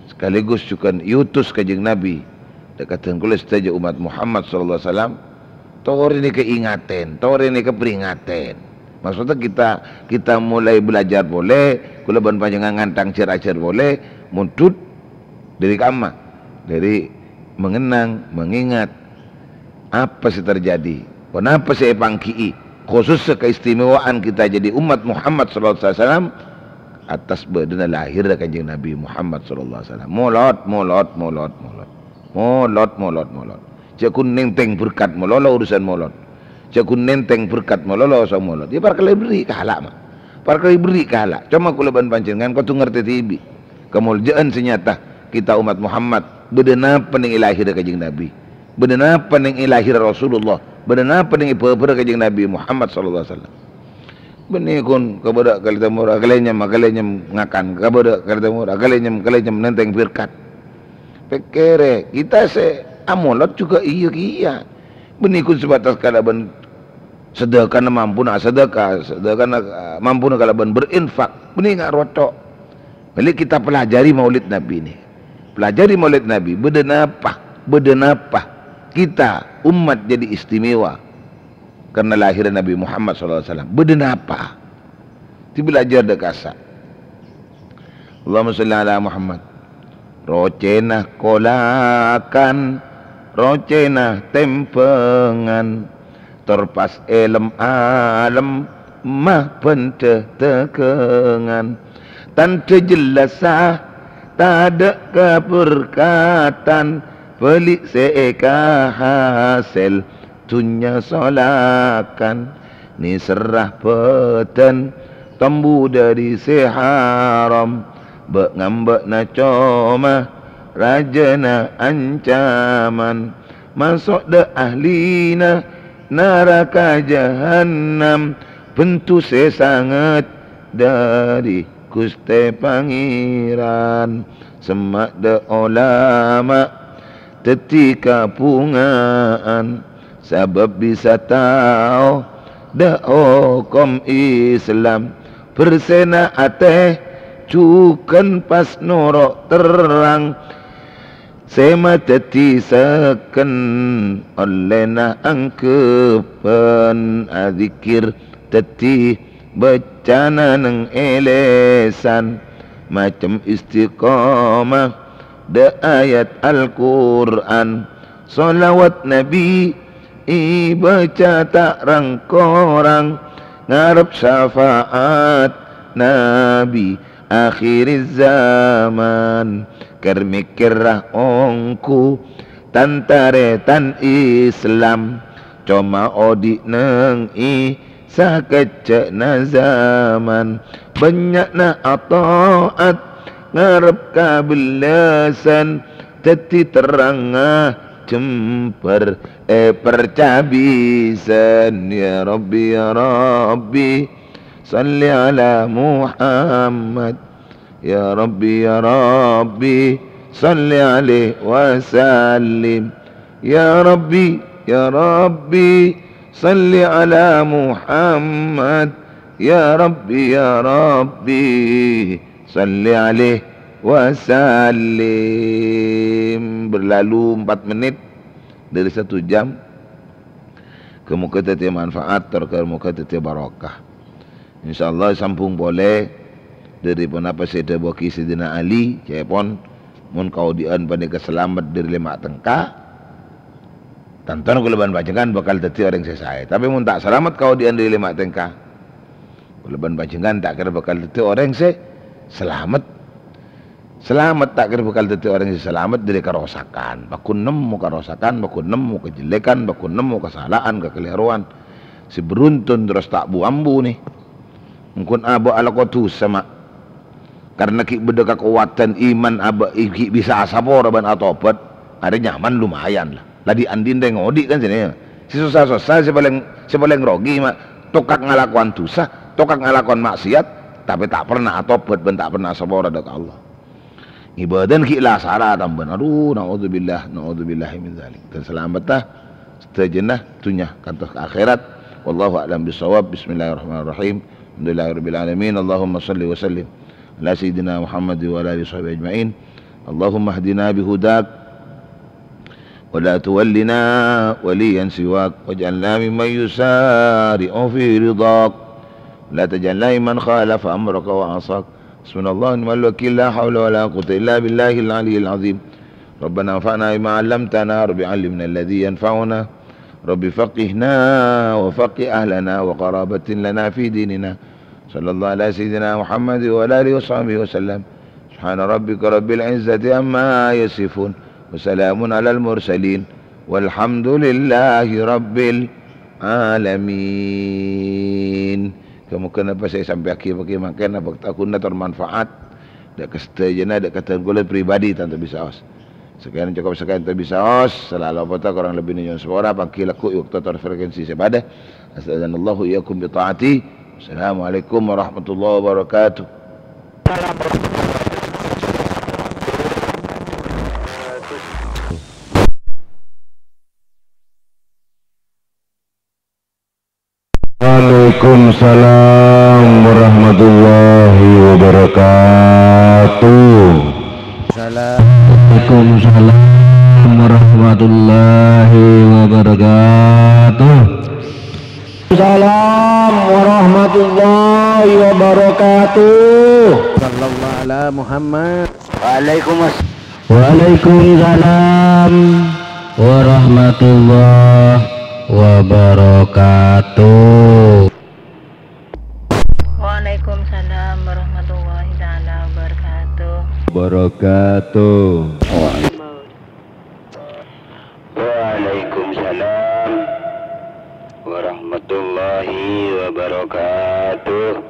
sekaligus jhughân èotos Kanjeng Nabi, dâ' kadhâng kaulâ sadhâjâ umat Muhammad sallallahu alaihi wasallam, torè nèka ingatèn, torè nèka pèringatèn. Maksodda kita, kita mulai belajar polè, kaulâ bân panjhennengngan ngantang jhâr-ajhâr polè, mondhut dâri kamma, dâri mengenang, mengingat apa sè terjadi, ponapa sè èpangghi'i, khusussa keistimewaan kita jadi umat Muhammad sallallahu alaihi wasallam, atas bâdâna lahèrra Kanjeng Nabi Muhammad sallallahu alaihi wasallam. Molod, molod, molod, molod. Molod, molod, molod. Jhâ' ghun nèntèng berkat malolo urusan molod. Jhâ' ghun nèntèng berkat malolo so molod. Yâ, parkala èberri' kahala', ma'. Parkala èberri' kahala'. Coma kaulâ bân panjhennengngan kodhu ngartè dhibi' kamolja'an sè nyata kita umat Muhammad. Bâdâ napa nèng è lahèrra Kanjeng Nabi? Bâdâ napa nèng è lahèrra Rasulullah? Bâdâ napa nèng è bhâbhârra Kanjeng Nabi Muhammad sallallahu alaihi wasallam? Bânnè ghun kabâdâ kalè tèmor, akalè nyem, akalè nyem ngakan. Kabâdâ kalè tèmor, akalè nyem, kalè nyem nèntèng berkat. Pèkkèrè, kita sè amolod jhughân iyâ kèya. Bânnè ghun sebatas kalabân sedekana mampuna sedekah, sedekana, eh, mampuna kalabân berinfak. Bânnè nga' roto. Mèlè kita pelajari Maulid Nabi ini. Pelajari Maulid Nabi, bâdâ napa? Bâdâ napa kita umat jadi istimewa karena lahirnya Nabi Muhammad sallallahu alaihi wasallam? Bâdâ napa? Dibelajar dâ' kassa'. Allahumma shalli ala Muhammad. Rocèna kolakan, rocèna tèmbhângan, tor pas è lem-alem ma' bhândhâ dâgângan. Tandhâ jellassa tadâ' kaberkatan, bâli' sè èkahasèl dhunnya solakan. Nèserra bhâdhân tombu dâri sè haram, bâ'-ngambâ'na coma rajâna ancaman. Maso' dâ' ahlina naraka jahannam, bhânto sè sanget dâri Ghustè Pangèran. Semma' dâ' olama dhâddhi kabhunga'an, sabâb bisa tao dâ' hokom Islam. Bersèna atè jhughân pas noro' terrang, sè madhâddhi sèken ollèna anggheppan. Adzikir dhâddhi bâcana neng è lèsan, macem istiqomah dâ' ayat Al-Qur'an. Shalawat Nabi èbâca ta' rang-korang, ngarep syafaat Nabi akhiriz zaman. Kèr-mèkkèrra ongghu tan-tarètan Islam, coma odi' neng è Sakejjhâ'na zaman, bânnya'na ata'at, ngarep kabellasan, dhâddhi terrangnga jembhâr è percabisan. Ya Rabbi, ya Rabbi, shalli ala Muhammad. Ya Rabbi, ya Rabbi, shalli alaihi wa sallim. Ya Rabbi, ya Rabbi, shalli ala Muhammad. Ya Rabbi, ya Rabbi, shalli alaihi wa sallim. Berlalu empat menit dari satu jam. Ghâ-moghâ dhâddhi manfaat, tor ghâ-moghâ dhâddhi barokah. Insyaallah sambung polè dhâri ponapa sè èdhâbuwaghi Sayyidina Ali, ca'èpon, "Mon kaodi'ân panèka salamet dhâri lèma' tèngka, tantona kaulâ bân panjhennengngan bhâkal dhâddhi orèng sè saè. Tapè mon ta' salamet kaodi'ân dhâri lèma' tèngka, kaulâ bân panjhennengngan ta' kèra bhâkal dhâddhi orèng sè salamet." Salamet, ta' kèra bhâkal dhâddhi orèng sè salamet dhâri karosakan. Pagghun nemmo karosakan, pagghun nemmo kajhellèkan, pagghun nemmo kasala'an, kakalèrowan. Sè beruntun terros ta' bu-ambu, nè. Mangkon abâ' alako dhusa, ma'. Karna ghi' bâdâ kakowadhân iman abâ', ghi' bisa asapora bân atobhât, arè nyaman lumayan, la. La dhi'-andhi'en rèng odi', kan, sènè. Sè sossa-sossa, sè palèng, sè palèng rogi, ma'. Tokak ngalakowan dhusa, tokak ngalakowan maksiat, tapè ta' pernah atobhât bân ta' pernah asapora dâ' ka Allah. Ngibâdâna ghi' la sara tambâna. Adu, naudzubillah, naudzubillahi min dzalik. Dhân salametta sadhâjâna dhunnya kantos ka akhèrat. Wallahu a'lam bissawab. Bismillahirrahmanirrahim. Alhamdulillahirabbil alamin. Allahumma shalli wa sallim ala sayyidina Muhammad wa ala alihi washabihi ajma'in. Allahumma hdina bihudak wa la tuwallina waliyan siwak waj'alna mimman yusari'u fi ridhak. La taj'alna mimman khalafa amraka wa asak. Hasbunallahu wa ni'mal wakil, la haula wa la quwwata illa billahil aliyyil azim. Rabbana anfa'na bima 'allamtana, Rabbi 'allimna alladzi yanfa'una, Rabbi faqqihna wa faqqih ahlana wa qarabatin lana fi dinina. Sallallahu ala sayyidina Muhammad wa ala alihi wa sahbihi wa sallam. Subhana rabbika rabbil izzati amma yasifun. Wa salamun alal mursalin. Walhamdulillahi rabbil alamin. Ghâ-moghâ napa sè èsampèyaghi paghi mangkèn abhâkta ghuna tor manfaat. Dâ' ka sadhâjâna, dâ' ka dhân kaulâ pribadi tanto bisaos. Sakèyan cokop sakèyan tanto bisaos. Sala lopota korang lebbina nyo'on sapora, pangghi lagghu' è bâkto tor frekuensi sè padâ. Asta'dzanallahu iyyakum bi ta'ati. Assalamualaikum warahmatullahi wabarakatuh. Waalaikumsalam warahmatullahi wabarakatuh. Salam. Waalaikumsalam warahmatullahi wabarakatuh. Salam warahmatullahi wabarakatuh. Sallallahu ala Muhammad. Waalaikumsalam. Waalaikumsalam warahmatullahi wabarakatuh. Waalaikumsalam warahmatullahi taala wabarakatuh. Wabarakatuh. Waalaikumsalam warahmatullahi wabarakatuh.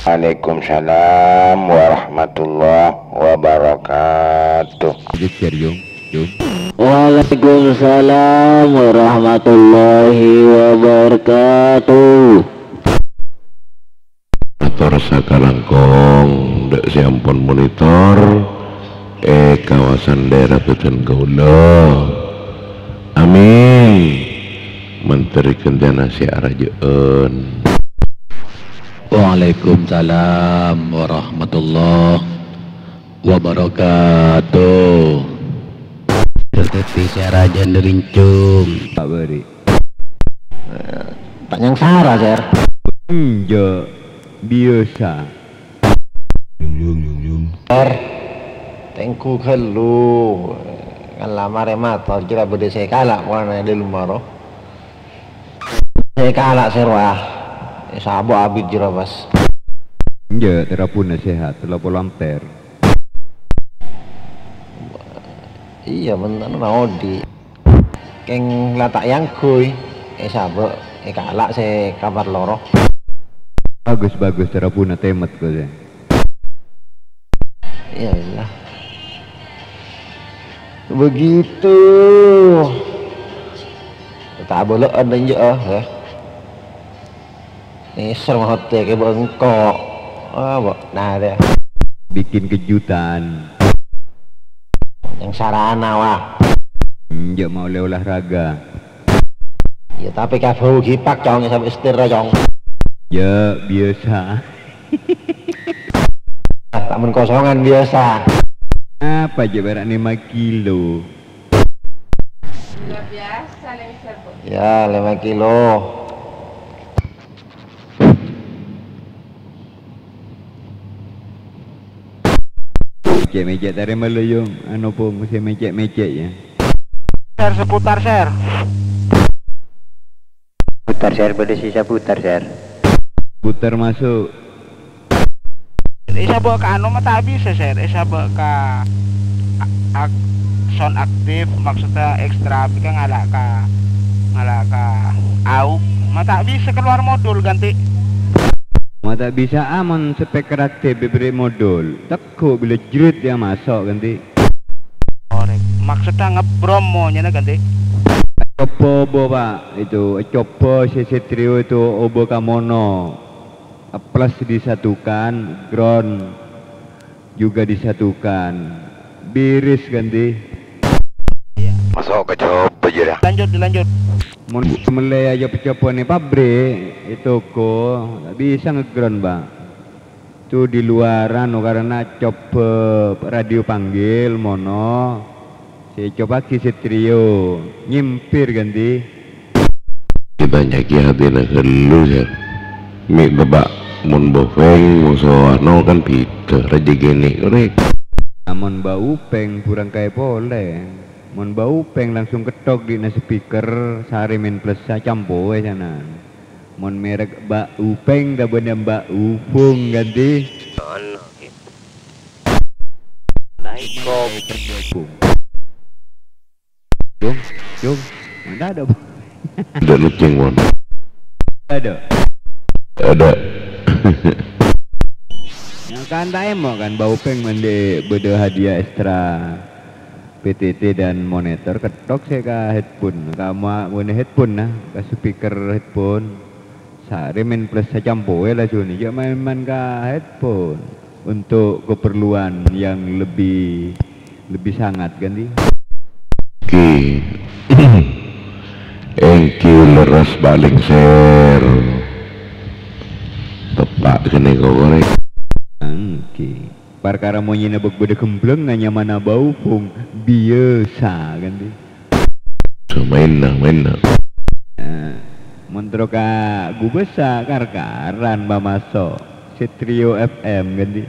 Waalaikumsalam warahmatullahi wabarakatuh. Jejer, Yung. Yung. Waalaikumsalam warahmatullahi wabarakatuh. Ator sakalangkong dâ' sè ampon monitor è kawasan dhaèra bâdân kaulâ. Amin. Mandhâr kancana sè arajâ'ân. Waalaikumsalam warahmatullahi wabarakatuh. Dhâddhi sè arajâ'ân rincong. Pak Bari. Eh, ta' nyangsara, Sèr. Enjâ', biyasa. Sèr, tèngghu ghâllu. Kan la marè mator, jârèya bâdâ sè kala' polana è dâlem maro. Sè kala' sè rowa. Sabo' abit jârèya, pas. Enjâ', terabuna sehat, telopo lamper. Iyâ, bhunten, odi'. Kèng la ta' èangghuy, èsabâ', Kala' sè kamar loro. Bagus, bagus, terapuna temet kok sè. Iyalah. Begitu. Ta' abâlâ'ân enjâ', ah, ya. Nèser mahotè kè bengko. Ah, bâ-, nah, deh. Bikin kejutan. Yang sarana, wah. Enjâ' mau oleh olahraga. Ya, tapè kabâu gipak, Cong, sampè' setir, Cong. Ya, biasa. Ah, ta' mon kosongan biasa. Apa jâ' bârâ' lèma kilo? Luar biasa, lengser, Bu. Ya, lèma kilo. Mècè'-mècè' tarèma lo, Yung. Anu, Pung, sè mècè'-mècè', ya. Ser, seputar, Ser. Putar, Ser, bâdâ sisa putar, Ser. Putar masuk. Èsabâ' ka anu ma' ta' bisa, Ser. Èsabâ' ka a-, ak-, sound aktif, maksudnya ekstra, bhâkal ngala' ka, ngala' ka aux. Ma' ta' bisa keluar modul, ganti. Ma' ta' bisa, ah, mon speaker aktif èberri' modul. Teggu' bilâ jrèt ya maso', ganti. Orèng. Maksudnya ngebrom monyena, ganti. Coba, Bu, Pak. Itu, coba sisi trio itu oba ka mono. Plus disatukan, ground juga disatukan. Biris, ganti. Iya. Masuk ke coba aja dah. Lanjut, dilanjut. Mon mellè ya coba-coba nih pabrik, itu kok nggak bisa ngeground, Pak. Tu di luaran, oh, karena coba radio panggil, mono. Sè ècobâ'âghi sè trio, nyèmpèr, ganti. Èbânnya'aghi atèna ghâllu, Sèr. Mè' tebbâ' mon Baupèng, moso ano kan bhidhâ, rajâ ghânèka, rè. Amon Baupèng, bhurâng kaè polè. Mon Baupèng langsung kettok dina speaker, sarè mèn plessa campowè sanan. Mon merek Mbak Upeng tabâna Mbak Upung, ganti. Ono, Ki. Naik kop. Upung. Cung, cung. Mana ada, Bung? Ada nucing, Mon. Ada. Ada. Yang kan tak emok kan, Mbak Upeng mandi beda hadiah ekstra. P T T dan monitor kettok sè ka headphone. Ka ma-, nggunè headphone, nah, ka speaker headphone. Sarè mèn plus sacampowè la joni, jhâ' maèn-maèn ka headphone untuk keperluan yang lebih, lebih sangat, kan, Di? Ki. Èngghi lerres palèng ser. Teppa'na ghânèka, korè. Èngghi. Parkara monyèna bâk-, bâdâ ghemblâng nganyamana Baupung, biyasa, kan, Di? Maènna, maènna. Eh, mon terro ka Gubessa, kar-karan mamaso', Setrio F M, kan, Di?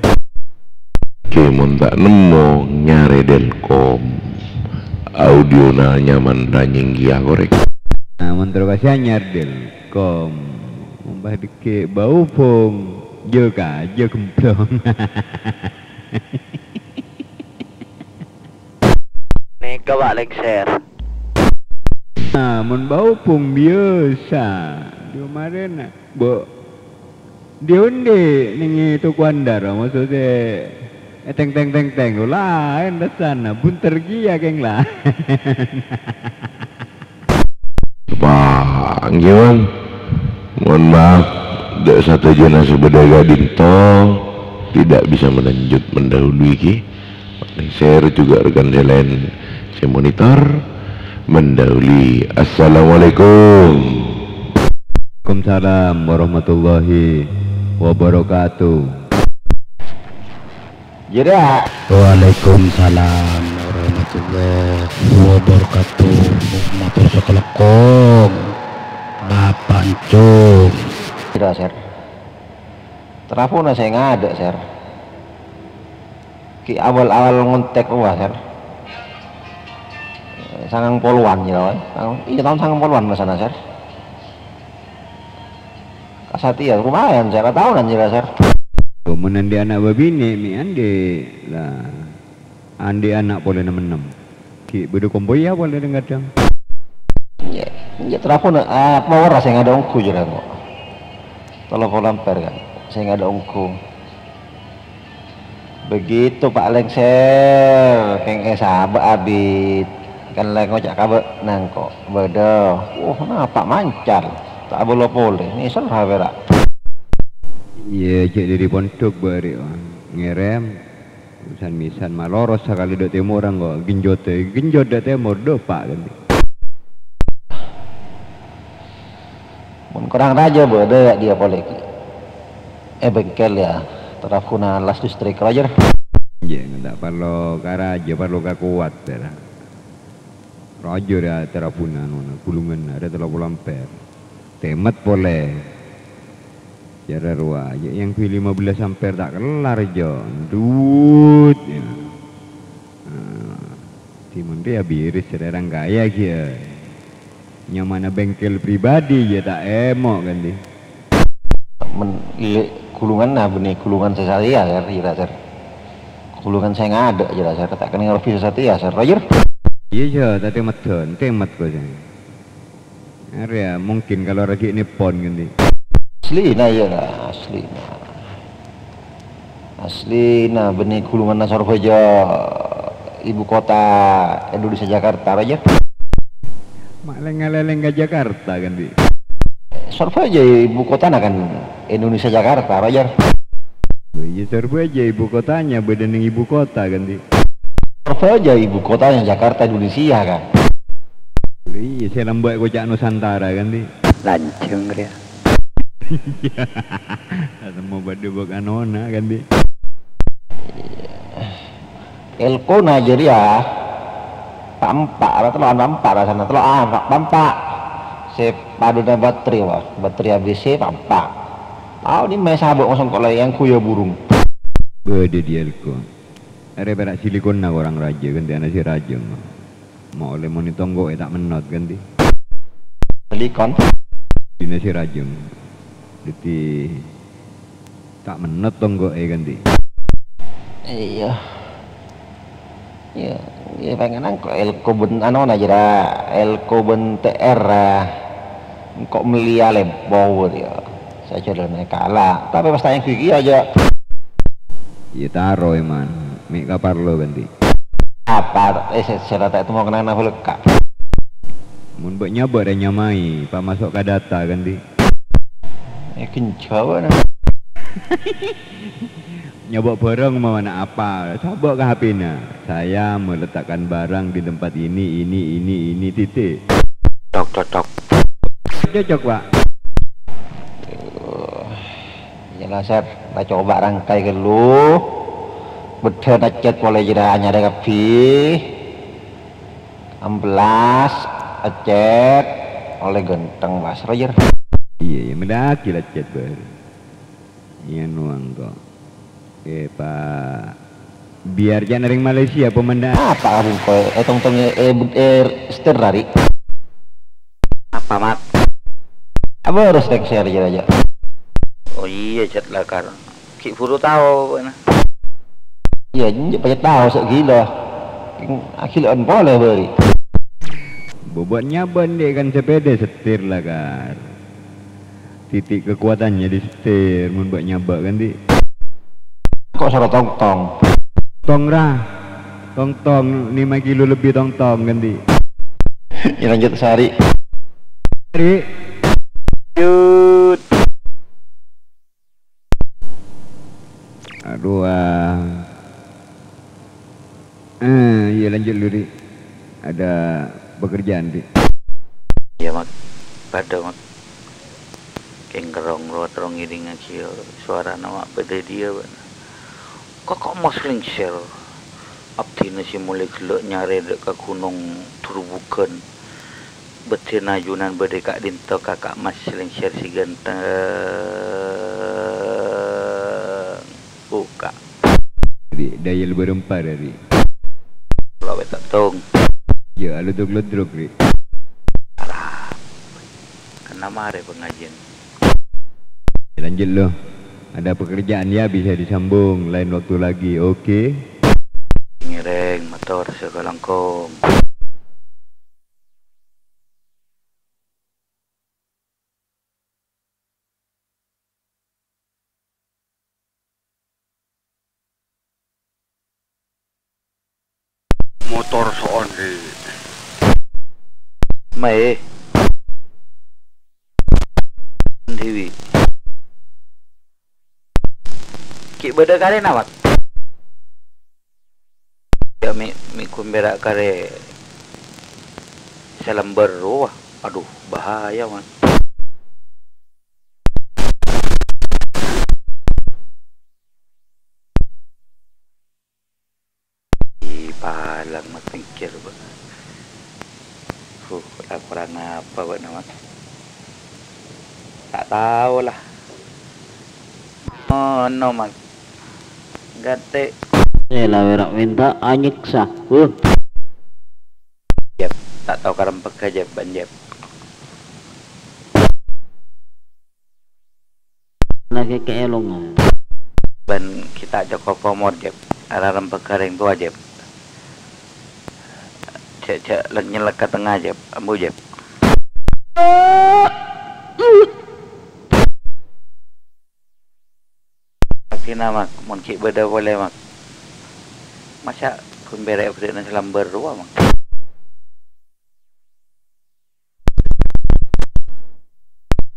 Ki, mon ta' nemmo, nyarè Delkom. Audiona nyaman ranyèng kèya, korè. Nah, mon terro ka sè anyar Delkom. Mombah dhikè' Baupung, jhâ' ka, jhâ' ghemblâng. Nèka, Pak, lèngsèr. Nah, mon Baupung biyasa. Diomarèna, Bu. Di-ondi nèng è toko andar, maksudnya, eh, teng, teng, teng, teng, laèn rassana, bunter kèya kèng laèn. Wah, èngghi, Bang. Mohon maaf, dâ' sadhâjâna sè bâdâ è ka'dinto tidak bisa melanjut mendahului, Ki. Lèngsèr juga rekan sè laèn sè monitor mendahului. Assalamualaikum. Waalaikumsalam warahmatullahi wabarakatuh. Jera. Waalaikumsalam warahmatullahi wabarakatuh. Matur sakalangkong, Bapak Encung. Jera, Sir. Trafona sè ngadâ', Sir. Ki awal-awal ngontek rowa, Sir. Sangang polowan, jera, kan? Sangang, iyâ, taon sangang polowan, Mas, ana, Sir. Ka satèya, lumayan, Sir, taonan, jera, Sir. Oh, mon andi' ana' bâbinè', mè' andi', la. Andi' ana' polè nem-ennem. Ghi' bâdâ kompoyya polè dhâng-kadhâng. Iyâ. Ya, trafona, ah, power sè ngadâ' ongghu jârèya kok. Tello polo amper kan, sè ngadâ' ongghu. Begitu Pak Lengser, kèng èsabâ' abit. Kan lè ngoca' ka bâ'na engko', bâdâ. Wah, napa mancar. Ta' abâlâ polè, nèser ha pèra'. Iyâ, cè' dâri pondhuk bâri', wah. Ngèrèm. San-misan maloro sakalè dâ' tèmor engko', genjot, genjot dâ' tèmor, dâpa' kan. Mon korang rajâ bâdâ ya dia polè ki. Eh, bengkel ya, terafuna las listrik, Roger. Jeng, ta' parlo ka rajâ, parlo ka kowat, ya. Roger ya, terafuna, anu, gulungan, ada tello polo amper. Tèmet polè. Jârèya rowa, ya, yang kui lima belas amper ta' kellar, Jo. Ndut, ya. Nah, Timun rèya biris, rèya rang kaya kèya. Nyamana bengkel pribadi, ya ta' èmo', kan, di? Men, lè-, gulunganna bânnè gulungan sè satèya, Sèr, jârèya, Sèr. Gulungan sè ngadâ', jârèya, Sèr. Ta' kennèng robbi sè satèya, Sèr. Roger? Iyâ, jâ, ta' tèmet, Don. Tèmet, kok, Sèr. Arèya mungkin kalowar ghi' nèpon, kan, di? Aslina, iyâ, aslina. Aslina bânnè gulunganna Sorbhâjâ, ibu kota Indonesia Jakarta, Roger. Ma' lèng-ngalèlèng ka Jakarta, kan, di? Sorbhâjâ ibu kotana kan Indonesia Jakarta, Roger. Oh iyâ, Sorbhâjâ ibu kotanya bâdâ nèng ibu kota, kan, di? Sorbhâjâ ibu kotanya Jakarta Indonesia, kan. Iyâ, sè lambâ' koca' Nusantara, kan, di? Lanjhâng rèya. Semmo bâdâ bâk anona, kan, di? Elkona jârèya pa'-empa', ra tello'an pa'-empa' rasana, tello'an pa'-, pa'-empa'. Sè padâna batri, wah, batri A B C pa'-empa'. Tao dimma èsabâ' kosong kok la èangghuy burung. Bâdâ di elko. Arè pèra' silikonna korang rajâ, kan, di ana sè rajâ. Ma' ollè monè tonggo'è ta' mennot, kan, di? Silikon. Dina sè rajâ. Dhâddhi, ta' mennot tonggo'è, kan, di? Iyâ. Iyâ, iyâ, pèngèn engko' elko bân anona jârèya, elko bân T R, ah. Engko' mellèya lempo, yâ. Sajâlâna kala, tapè pas ta' èangghuy kèya, jâ. Iyâ, taro, èman. Mè' kaparlo, kan, di? Apa, eh, sè, sè la ta' ètemmo kenangan apa lekka'? Mon bâ' nyabâ' rè nyamaè, pamaso' ka data, kan, di? Eh, genjawa, nah. Nyabâ' bârâng mawana apa? Sabâ' ka H P-na. Saya meletakkan barang di tempat ini, ini, ini, ini, titik. Cok, cok, cok. Cocok, Pak. Aduh. Iyâ la, Sèr, ta' coba rangkai ghâllu. Bâdâna chat polè jârèya anyarè kabbhi. Amplas, chat, ollè ghântheng, Mas Roger. Iyâ, iyâ, mendaki la chat bârâng. Iyâ, nuwang kok. Eh, Pak. Biar jâ' nèrèng Malaysia pemandang. Apa kamu kok, eh, tong-tong, eh, eh, setir lari? Apa, Mat? Apa harus tek share aja, aja? Oh iyâ, chat lakar. Ghi' buru tao, bâ'na. Iyâ, jâ' pajhât tao, sè' ghilâ. Aghilâ'ân polè bâri'. Bobot nyabâ' andi' kan sepeda setir lakar. Titik kekuatannya di setir, mon bâ' nyabâ' kan, Di'? Kok soro tong-tong? Tong, ra. Tong-tong, lima kilo lebih tong-tong kan, Di'? Ya, lanjut, Sari. Sari. Lanjut. Aduh, ah. Eh, iya, lanjut dulu, Di'. Ada pekerjaan, Di'. Iya, Mat. Padâ, Mat. Kèng kerrong rowa terro ngèdingngaghi sowarana, Mat, bâdâ è dhiyâ, bâ'na. Kok, kok mos lèngsèr? Abdhina sè molaè ghellâ' nyarè dâ' ka Ghunong Durbugan. Bâdâna ajunan bâdâ è ka'dinto, Kaka' Mas lèngsèr sè ghântheng. Buka. Ri, dayel bârâmpa, Ri. Lo' wèt tong. Ya, ludruk-ludruk, Ri. Arap. Kena mare pengajian. Lanjut, lo. Ada pekerjaan, ya, bisa disambung lain waktu lagi, oke? Ngèrèng, mator, sakalangkong. Motor so'on, Ri. Mae. Dewi. Ki' bâdâ karèna, Mat? Ya, mi-, mi' ghun pèra' karè salembar rowa. Aduh, bahaya, Mat. Ih, palang, Mat, pèngkèr, Mat. Huh, laporan apa bâ'na, Mat? Ta' tao, la. Ono, Mat. Ghântè. Eh, la wèra' mènta anyeksa. Huh. Jep, ta' tao karempegghâ, Jep, bân Jep. Lagi ke'elongan. Bân ghi' ta' cokop omor, Jep. Ararempegghâ rèng towa, Jep. Jhâ', jhâ' lek-nyellek ka tengnga, Jep. Ambu, Jep. Artèna, Mak, mon ghi' bâdâ polè, Mak. Masa' ghun pèra' èberri'na salembar rowa, Mak?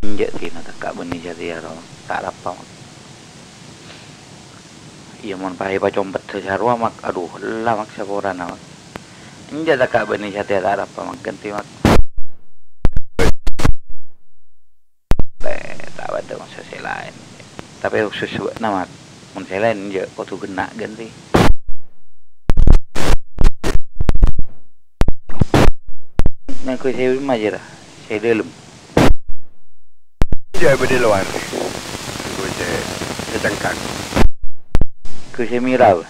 Enjâ' dina tekka' bânnè satèya rowa, ta' arapa, Mak. Iyâ, mon pas èpacompet sarowa, Mak. Aduh, ella, Mak, saporana, Mak. Enjâ' tekka' bânnè satèya, ta' arapa, Mak. Ghântè, Mak. Bâ, ta' bâdâ, Mak, sè laèn. Tapè khusus bâ'na, Mat. Mon sè laèn, jhâ' kodhu ghenna' ghântè. Ngangghuy sè majârâ, sè dâlem. Jhâ' bâdâ lowar. Ngangghuy sè, sè cengkang. Ngangghuy sè mèra, bâ.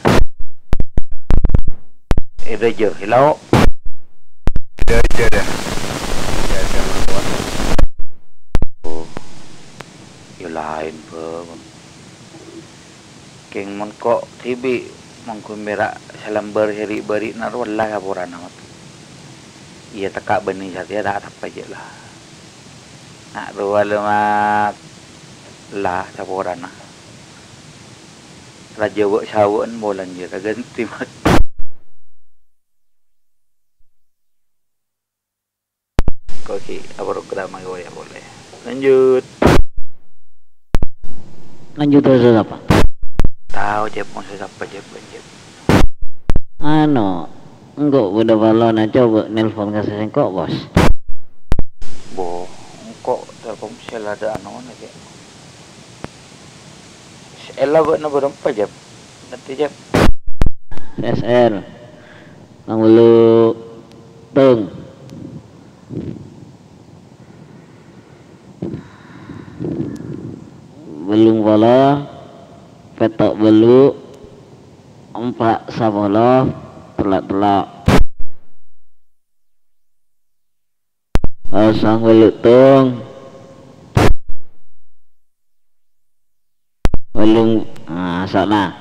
È dâjâ, è lao'. Dâjâ, dâ. Dâjâ, mawon. Oh. Yâ laèn, bâ. Kèng mon ko' dhibi' mongghu mèra' salembar sè ri'-bâri'na rowa la saporana, Mat. Iyâ, tekka' bânnè satèya ta' arapa jhâ' la. Na' rowa la, Mat. La saporana. Rajâ wâ'-sawâ'ân molan jârèya ghântè, Mat. Ko' ghi' aprograma kèya polè. Lanjut. Lanjut terus apa? Tao, Jep, maksud apa, Jep, Jep? Anu, engko' bâdâ parlona coba nelpon ka sèngko', Bos. Bo, engko' Telkomsel ada anona, Jep. Ella bâ'na bârâmpa, Jep? Nanti, Jep. S R. Pangulu tong. Bâllung polo, pètto' bâllu', empa' sapolo, tello' tello'. Kosong bâllu' tong. Bâllung, ah, asa'na.